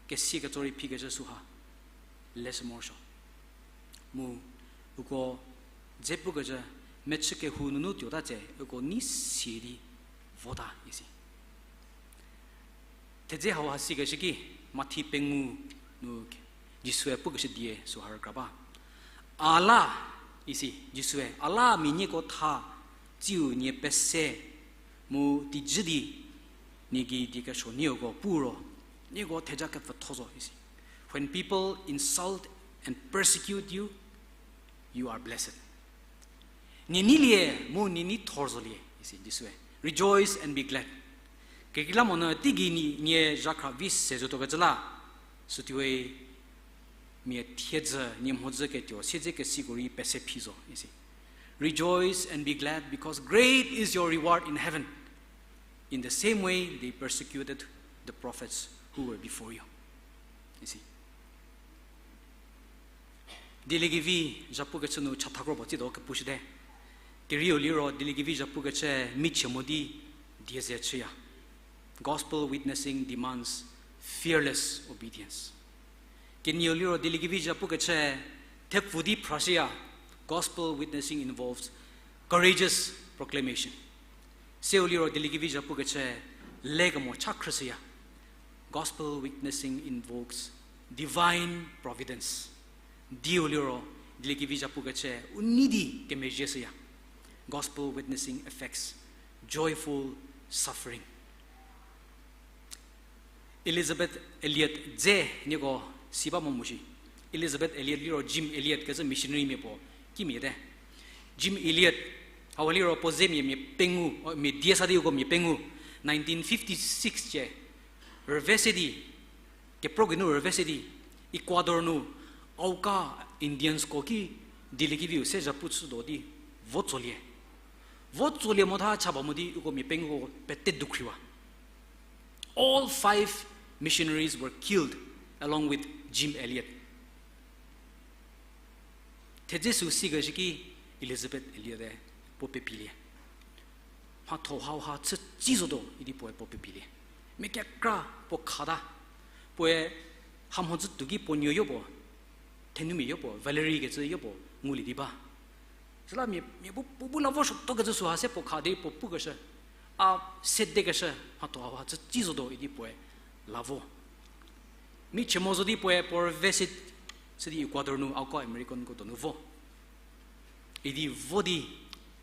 kesikecü rei phikecü süha leshü morosuo. Mu uko dze pukecü mechü kehou nunu tuota tse uko nei sie di vota isi. Thedze hauha sikeshü ki, Mathi pengou nu Jisue pukeshü die süha rükra ba. A la, isi, Jisue, a la mia nieko tha, tsiu nie pese, mu tijü di, nie gei die kesuo nieko pu ro, nieko theja kepfütho zo, isi. When people insult and persecute you, you are blessed. Nie neilie mu nie nei thor zolie, isi Jisue. Rejoice and be glad. Kekreilamonyü teigei nie, nie zhakhra vi se zotuokecü la, sütuoi mia thiedzü, nie mhodzü ketuo, siedzekesiko rei pese phi zo, isi. Rejoice and be glad, because great is your reward in heaven. In the same way they persecuted the prophets who were before you. Isi. Dieliekevi zhapu kechü nu chatha kro puo tsiedo kepushüte. Kerieu liro Dieliekevi zhapu kechü michie mo di die ze chüya. Gospel witnessing demands fearless obedience. Kenieu liro dieliekevi zhapukechü thepfu di phrashüya. Gospel witnessing involves courageous proclamation. Seu liro dieliekevi zhapukechü lekemo cha khrüshüya. Gospel witnessing invokes divine providence. Diu liro dieliekevi zhapukechü u nei di kemezhie shüya. Gospel witnessing affects joyful suffering. Elisabeth Elliot dze nieko si ba mo mu shi. Elizabeth Elliot liro Jim Elliot kecü missionary mia puo kimia te. Jim Elliot, hau liro puo zemia mia pengou, o, mia die sa di uko mia pengou, nineteen fifty-six cie, rüve se di, kepro geinu rüve se di, Ecuador nu, Auca Indiansko ki dieliekeviu se zhapu chütuo di, vo tsolie. Vo tsolie mo tha cha ba mo di uko mia penguko pete dukhriwa. All five missionaries were killed along with Jim Elliot. Thedze sü sikeshü ki Elizabeth Elliot-e puo pepilie. Mhatho hauha chü tsi zotuo idi puoe puo pepilie. Mia kekra puo khata. Puoe hamhodzü tuo ki puo nuoyo puo, thenumia yopuo, Valerie kecü yopuo ngulie di ba. Süla mia, mia bu, bu, bu la vo shütuo kecü süha se puo kha di puo pukeshü. A sedekeshü, mhatho hauha chü tsi zotuo idi puoe la vo. Mi chemo zo di puoe puo rüve se, sidi Ecuador nu, Auca Americanko donu vo. Idi vo di,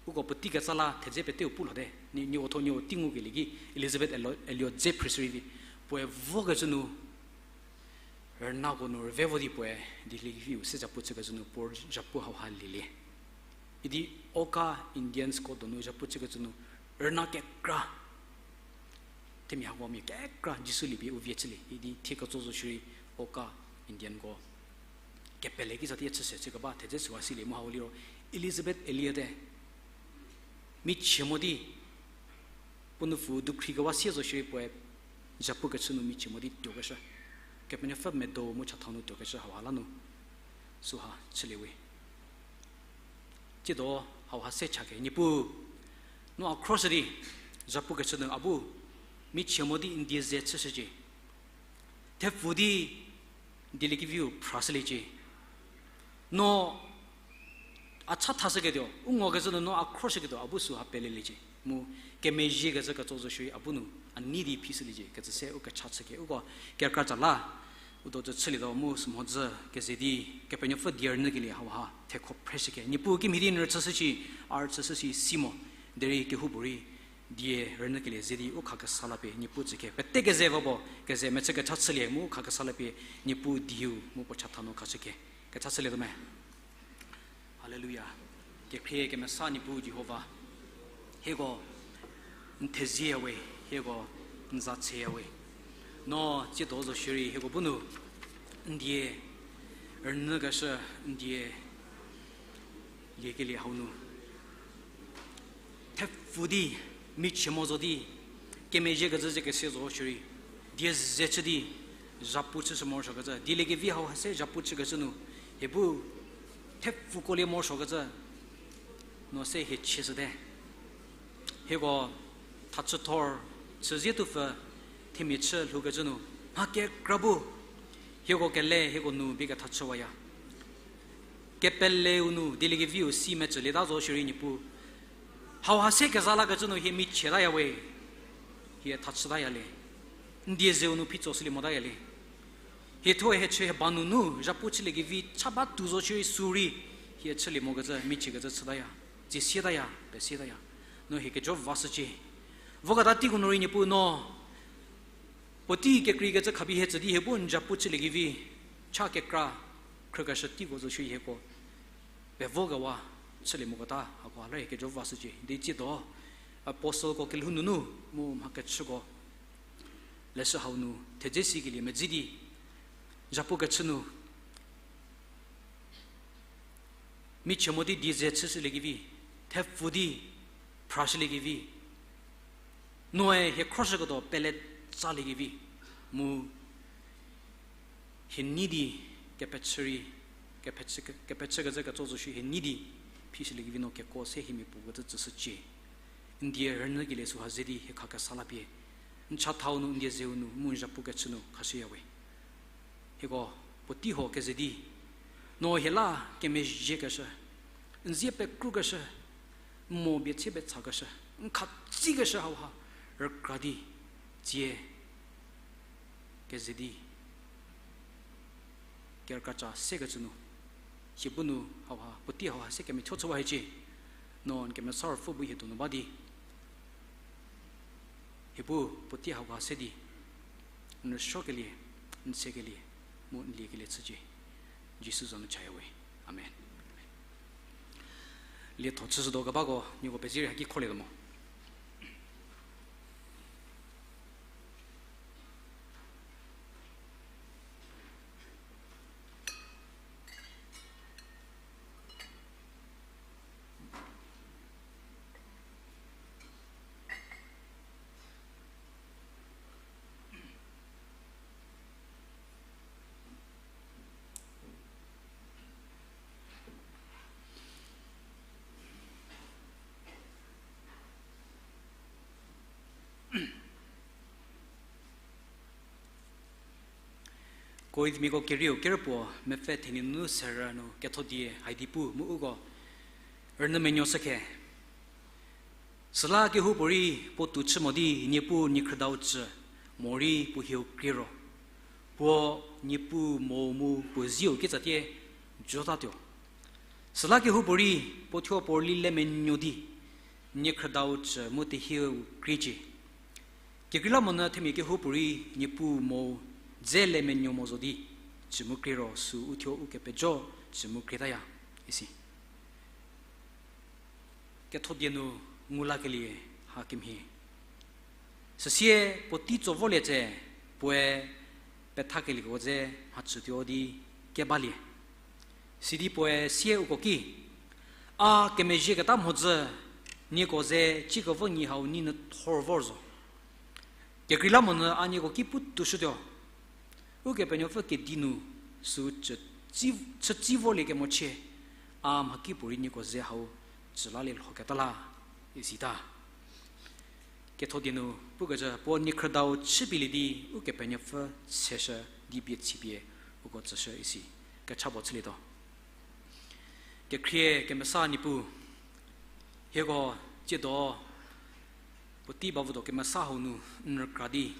uko puotei ketsa la thedze peteu pu lhote, ni, nieko tho nieko tei ngukelie ki Elizabeth Elliot, Elliot dze phrüshü rei vi, puoe vokecü nu, rünako nu rüve vo di puoe, dieliekeviu se zhapu chükecü nu puo zhapu hauha lielie. Idi Auca Indiansko donu zhapu chükecü nu, rüna kekra, themia hako mia kekra Jisu liepie u vie chülie, idi thie ketso zo shierei Auca Indianko kepele ki za tie chüse chükeba thedze süha silie mu hau liro Elizabeth Elliot-e michie mo di puo nupfu dukhri kewa sie zo shierei puoe zhapu kechü nu michie mo di tuokeshü. Kepenuopfü medo mu chathau nu tuokeshü hauha la nu süha chülie we. Tsiedo hauha se chakhe, Niepuu, no a khroshü di zhapu kechü nu a bu michie mo di n die ze chüshücie. Thepfu di dieliekeviu phrashüliecie. No a cha thashüketuo, u ngokecü nu no a khroshüketuo a bu süha peleliecie. Mu kemezhiekecü ketso zo shierei a bu nu a nei di phishüliecie kecü se u kecha chükhe. Uko kekra ca la u do cü chülietuo mu sümhodzü keze di Kepenuopfü die rünyükelie hauha thekho phreshükhe. Niepuu kimhie di n rüchüshü shi, a rüchüshü shi si mo, derei kehoupuorei die rünyükelie ze di u khakesa la pie Niepuu tsükhe. Pete keze va bo, keze mechü kecha chülie mu u khakesa la pie Niepuu dieu mu puo chatha nu khashükhe. Kecha chülietuo me. Haleluya. Kekhrie kemesa Niepuu Jihova. Hieko n thezie we, hieko n za tseya we. No tsiedo zo shierei hieko bu nu n die rünyükeshü, n die liekelie hau nu thepfu di, michie mo zo di, kemezhiekecü ze kese zo shierei, die ze chü di zhapu chüshü morosuokecü, dieliekevi hauha se zhapu chükecü nu, hie bu thepfuko lie morosuokecü, no se hie chieshüte. Hieko thachüthor chüzie tupfü themia chü lhoukecü nu, mha kekra bu hieko kele hieko nu bie kethachüwaya. Kepeleu nu dieliekeviu si mecülieta zo shierei Niepuu, hauha se keza lakecü nu hie michietaya we. Hie thachütaya le. N die zeu nu phitso shülie motaya le. Hie thuo hie chü hie ba nunu zhapu chüliekevi cha ba tuo zo shierei sürei hie chülie mokecü michiekecü chütaya, tsiesietaya, pesietaya. No hie kejo vashücie. Voketa teiko nu rei Niepuu no puotei kekreikecü khapie hie tsü di hie bu n zhapu chüliekevi cha kekra khrükeshü teiko zo shierei hieko pevokewa chülie moketa hako ha la hie kejo vashücie. Di tsiedo apostleko kelhou nunu mu mhakechüko leshü hau nu thedze sikelie medzi di zhapu kechü nu michie mo di die ze chüshüliekevi, thepfu di phrashüliekevi, noe hie khroshüketuo pele tsaliekevi, mu hie nei di kepechü rei, kepechü, kepechükecü ketso zo shierei hie nei di phishüliekevi no keko se hie mia puo kecü tsüshücie. N die rünyükelie süha ze di hie khakesa la pie n chathau nu, n die zeu nu mu n zhapu kechü nu khashüya we. Hieko puotei ho keze di, no hie la kemezhiekeshü, n zie pekrukeshü, n mo bie chie pethakeshü, n khatsikeshü hauha rükra di, tsie keze di kerükraca sekecü nu, hie bu nu hauha puotei hauha se kemethuo chüwa hiecie, no n Kemesa Ruopfü bu hie donu ba di, hie bu puotei hauha se di n rüsuokelie, n sekelie, mu n liekelie chücie. Jisu za nu chaya we. Amen. Lietho chüshütuo kebako nieko pezie rei haki kholietuo mo. Korinthmiako kerieu kerüpuo mepfü thenie nunu serü nu ketho die haidi pu mu uko rünyü menuoshükhe. Süla kehoupuorei puo tou chü mo di Niepuu niekhrüdau cü morei puo hieu krie ro, puo Niepuu mo mu puo zieu kitsatie jotatuo. Süla kehoupuorei puo thuo puo rüli le menuo di niekhrüdau cü mu tehieu kriecie. Kekreilamonyü themia kehoupuorei Niepuu mo dze le menuo mo zo di cü mu krie ro, süu thuo ukepejo cü mu krietaya, isi. Ketho die nu ngu lakelie hakemhie. Süsie puotei tso volie tse, puoe pethakelieko dze mhachütuo di kebalie. Sidi puoe sie uko ki, a kemezhieketa mhodzü nieko ze ciekevo nyi hau nyi nyü thor vor zo. Kekreilamonyü a nieko ki pu toushütuo. Ukepenuopfü kedi nu süu chü, chütsi vorlie kemochie, a mhakipuorei nieko ze hau cü lalie lhoketa la, isita. Ketho die nu pukecü puo niekhrüdau chüpielie di Ukepenuopfü seshü di bie chipie uko tsüshü isi. Kecha puo chülietuo. Kekhrie kemesa Niepuu, hieko tsiedo puotei ba votuo kemesa hau nu n rükra di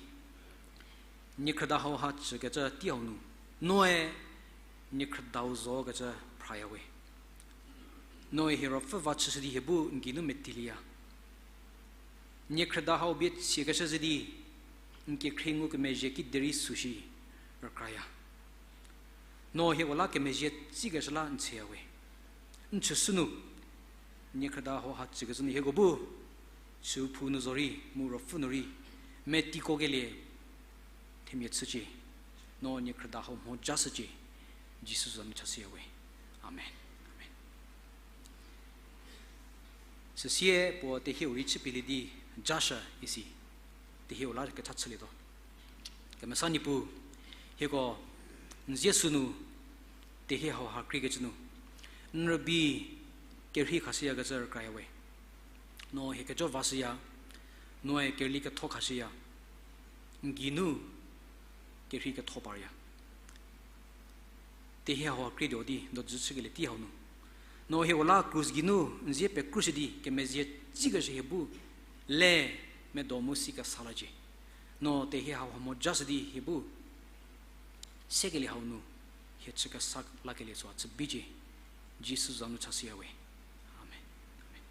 niekhrüda hauha cükecü tei hau nu, noe niekhrüdau zokecü phraya we. Noe hie ruopfü va chüshü di hie bu n geinu metilieya. Niekhrüda hau bie chiekeshü ze di n kekhrie ngukemezhie kiderei süshi rükraya. No hieko la kemezhie tsikeshü la n tsüya we. N chüshü nu niekhrüda hauha cükecü nu hieko bu chüphou nu zorei mu ruopfü nu rei metikokelie themia chücie. No niekhrüda hau mhojashücie. Jisu za nu chashüya we. Amen. Amen. Süsie puo tehieu rei chüpielie di jashü isi. Tehieu la kecha chülietuo. Kemesa Niepuu, hieko n zie sünu tehie hauha kriekecü nu n rübei kerhei khashüyakecü rükraya we. No hie kejo vashüya, noe kerüli ketho khashüya, n geinu kerhei ketho parya. Tehie hauha krietuo di dojü chükelie tei hau nu, no hieko la krus geinu n zie pekrushü di kemezhie tsikeshü hie bu le medo mu si kesa lacie. No tehie hauha mojashü di hie bu sekelie hau nu hie chü kesa lakelie süu chü bicie. Jisu za nu chashüya we. Amen. Amen.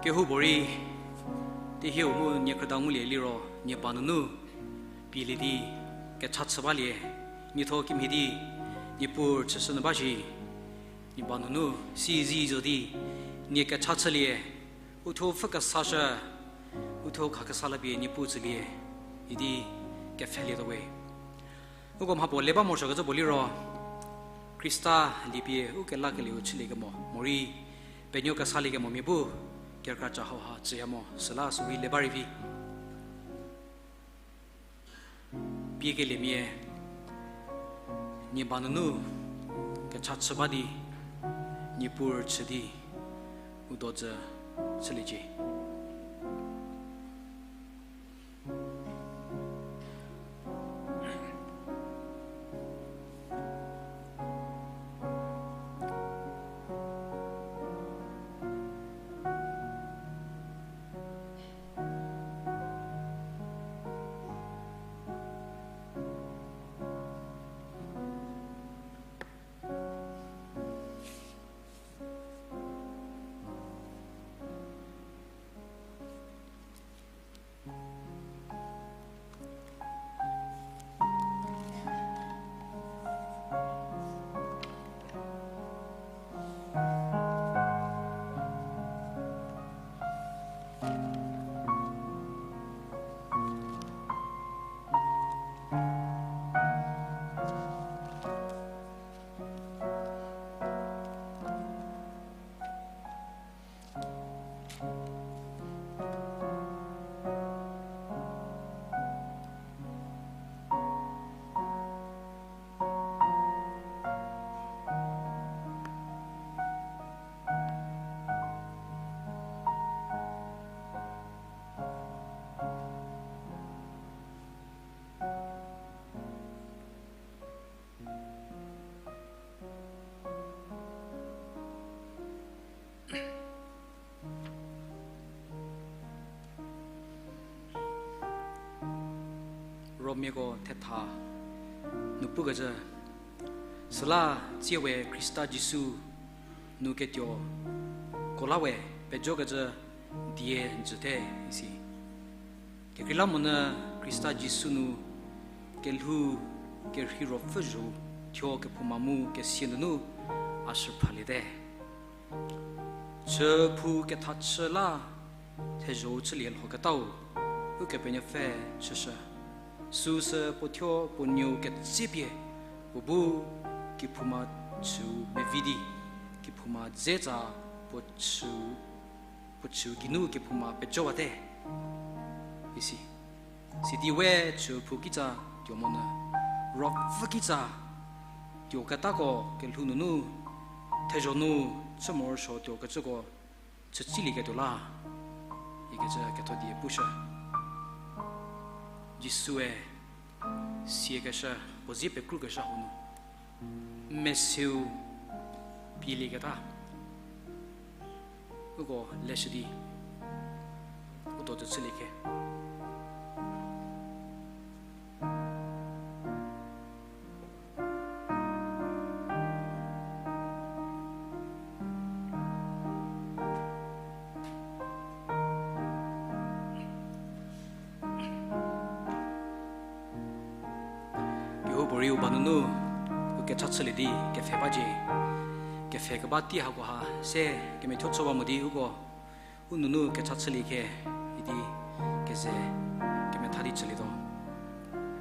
Kehoupuorei, tehieu mu niekhrüda ngulie liro nie ba nunu pielie di kecha chü balie, nietho kimhie di Niepuu rüchüshü nyü ba shi, nie ba nunu, sizi zo di, nie kecha chülie, uthuo pfhü kesashü, uthuo khakesa la pie Niepuu tsülie, idi kepfhelietuo we. Uko mhapuo le ba morosuokecü puo liro, Khrista liepie u kelakelieu chüliekemo, morei penuo kesaliekemo mia bu, kerükraca hauha tsüya mo, süla sürei le ba rei vi. Piekeliemia, nie ba nunu kecha chü ba di, Niepuu rüchü di, u do jü chüliecie. Romiako thetha nu pukecü, süla tsie we Khrista Jisu nu ketuo ko la we pejokecü die jüte isi. Kekreilamonyü Khrista Jisu nu kelhou kerhei ruopfü zho thuo kephouma mu kesia nunu a shü phraliete. Chüphou kethachü la thezho-u chülie lhoketau, Ukepenuopfü chüshü. Süsü puo thuo puo nuou ketsepie, puo bu kephouma chüu mevi di, kephouma dze tsa puo chüu, puo chüu geinu kephouma pejowate. Isi. Sidi we chüphou kitsa tuo monyü, ruopfü kitsa tuoketako kelhou nunu, thezho nu chü morosuo tuokecüko chütsilieketuo la, ikecü ketho die pushü. Jisue siekeshü, puo zie pekrukeshü hau nu, meseu pielieketa, uko leshü di, u do jü chülie khe. Kehoupuorei u ba nunu, u kecha chülie di kepfhe bacie. Kepfhe keba tei hakoha se kemethuo chü ba mo di uko u nunu kecha chülie khe idi keze kemetha di chülietuo.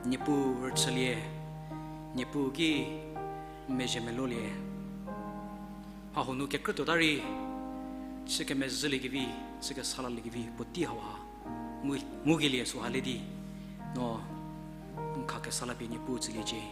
Niepuu rüchülie, Niepuu ki mezhie melolie. Mha hau nu kekrütuota rei, chü kemezhüliekevi, chü kesa laliekevi puotei hauha ngu, ngukelie süha le di, no n kha kesa la pie Niepuu tsüliecie.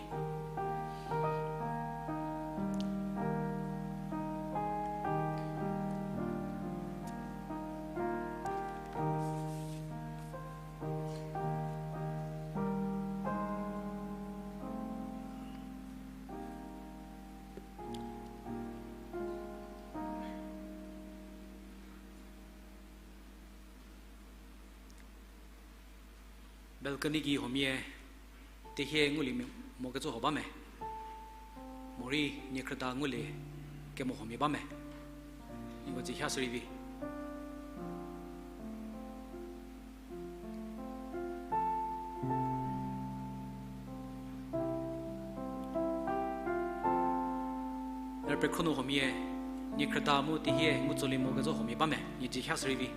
Balcony gei huomia, tehie ngulie mokecü huo ba me? Morei niekhrüda ngulie kemo huomia ba me? Nko dzie ha sürei vi. Khro nu huomia, niekhrüda mu tehie ngu tsolie mo kezhü huomia ba me, nie dzie ha sü rei vi.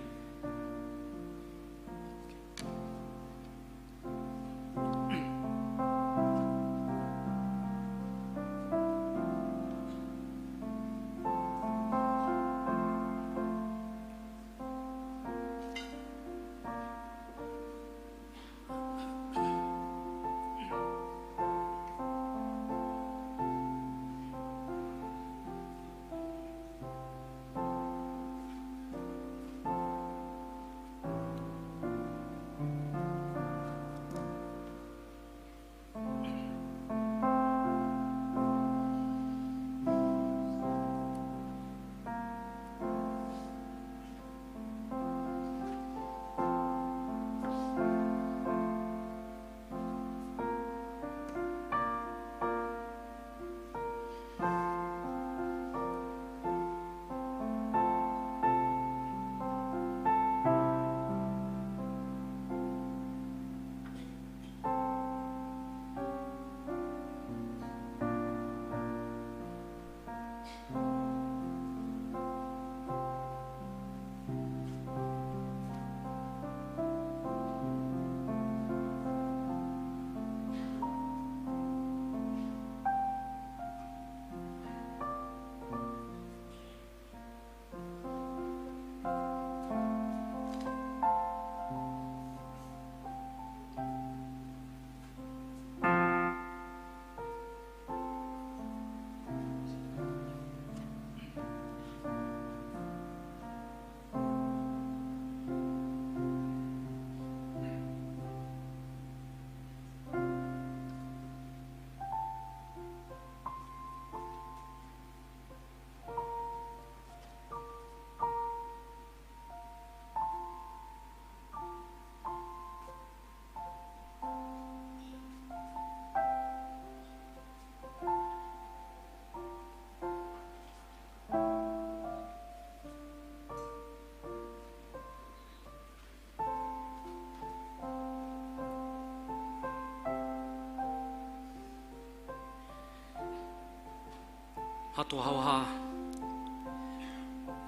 Mhatho hauha,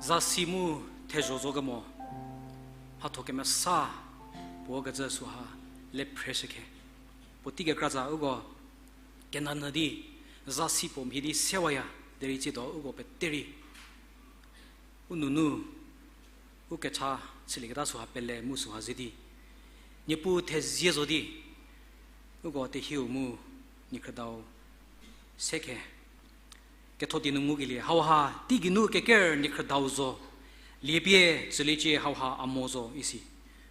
zasi mu thezho zo kemo, mhatho kemesa puo kecü süha le phreshükhe. Puotei kekratsa uko kenanyü di, zasi puo mhie di sewaya, derei tsiedo uko pete rei u nunu, u kecha chülieketa süha pele mu süha ze di, Niepuu thezie zo di, uko tehieu mu niekhrüdau sekhe. Ketho di nu ngukelie hauha, teigeinu keker niekhrüdau zo, liepie tsüliecie hauha a mo zo isi.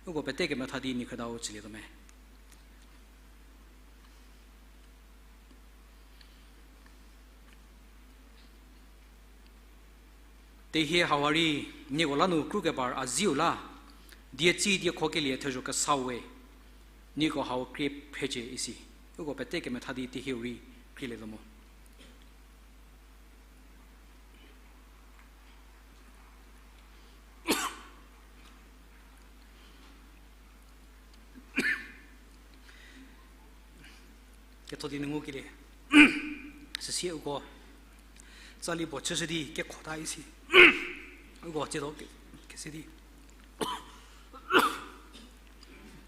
Uko pete kemetha di niekhrüdau chülietuo me. Tehie hauha rei, nieko la nu krukebar a ziu la, dietsi diekhokelie thezho kesau we, nieko hau krie phrecie isi. Uko pete kemetha di tehieu rei krielietuo mo. Ketho di nu ngukelie. Süsie uko tsali puo chüshü di kekhota isi. Uko tsiedo ke-, kese di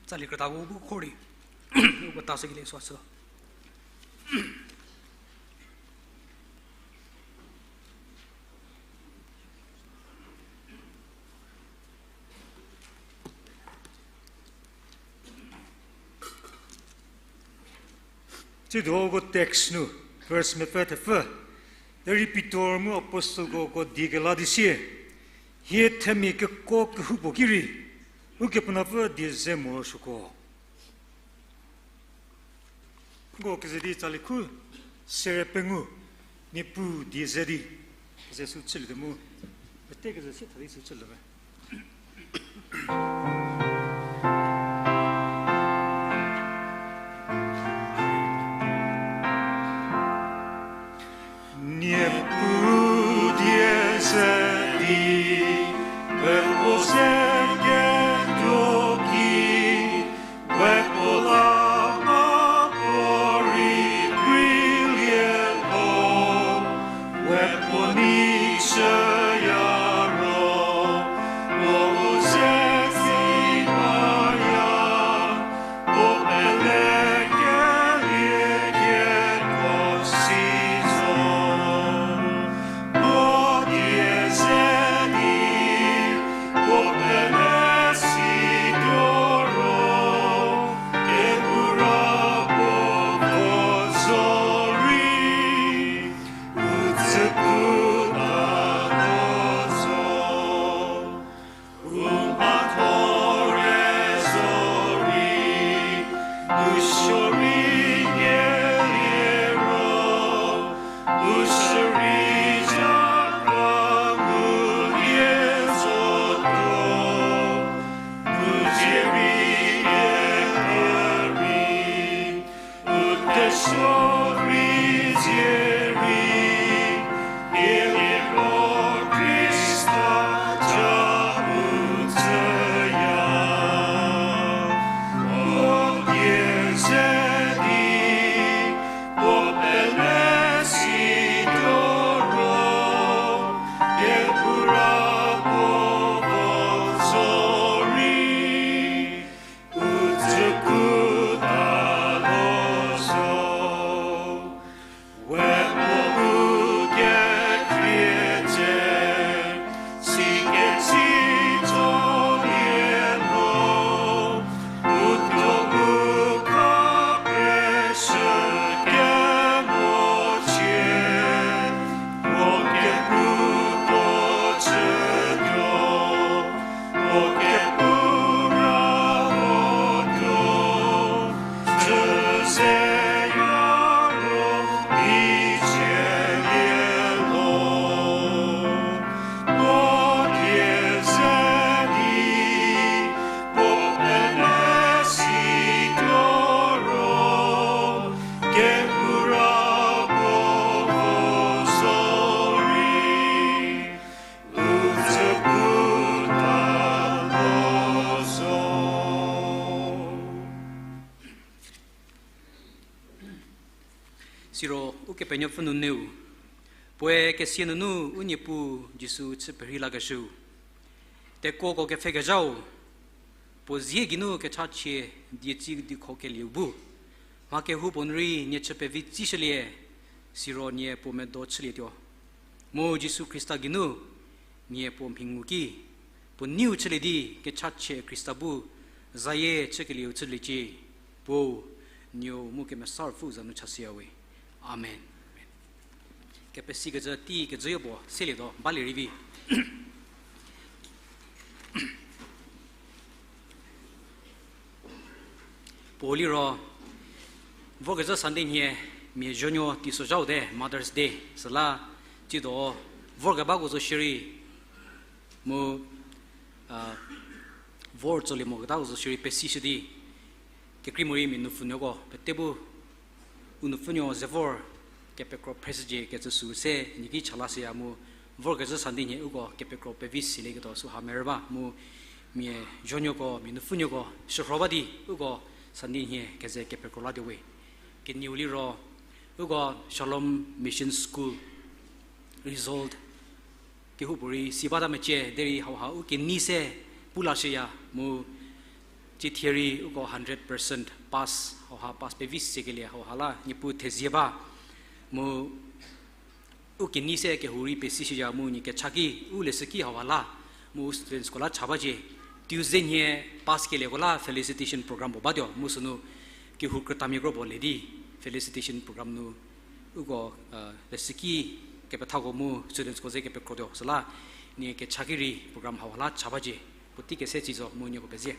tsali krütako bu khor di uko ta shükelie süsü. Tsiedo uko text nu, verse mepfü thepfü, derei Pitor mu apostelko uko die kela di sie, hie themia keko kehoupuo ki rei, Ukepenuopfü die ze morosuoko. Uko keze di tsali khu sere pengou, Niepuu die ze di, keze sü chülietuo mu, pete keze sie tha di sü chülie me. Niepuu die ze di, peko ze ketuo ki, peko la mako rei kreilie ho, peko Kepenuopfü nunu, puoe kesia nunu u Niepuu Jisu chü perhei lakeshüu, tekuoko kepfhekezhau, puo zie geinu kechachie dietsi dikhokelieu bu, mha kehoupuo nu rei nie chü pevi tsishülie, siro nie puo medo chülietuo. Mu Jisu Khrista geinu nie puo mhi ngu ki, puo neiu chülie di kechachie Khrista bu zayie chükelieu chüliecie, Puo, Nuou mu Kemesa Ruopfü za nu chashüyawe. Amen. Kepesikecü tei kecüyo puo selietuo balie rei vi. Puo liro, vorkezhü Sunday nhie, mia zuonuo teisozhau te Mother's Day süla, tsiedo, vorkebako zo shierei, mu, a, vor tsolie moketako zo shierei pesishü di, kekrei morei mia nupfunuoko pete bu, u nupfunuo ze vor kepekro phreshücie kecü süu se nie ki chalashüya mu, vorkezhü Sunday nhie uko kepekro pevi silieketuo süha merü ba mu, mia zuonuoko, mia nupfunuoko shürho ba di, uko Sunday nhie keze kepekro latuo we. Kenieu liro, uko Shalom Mission School result kehoupuorei si bata mecie derei hauha u kenei se pu lashüya mu, tsie thie rei uko hundred percent pass, hauha pass pevi sekelie hauha la Niepuu thezie ba mu, u kenei se kehou rei pesishüya mu nie kecha ki u leshüki hauha la, mu u studentsko la cha bacie. Tuesday nhie pass kelieko la felicitation program puo batuo mu sünu kehou krütamia kro puo le di felicitation program nu uko, a, leshüki kepethako mu studentsko ze kepekrotuo süla, nie kecha ki rei program hauha la cha bacie. Puotei kese tsi zo mu nieko pezie.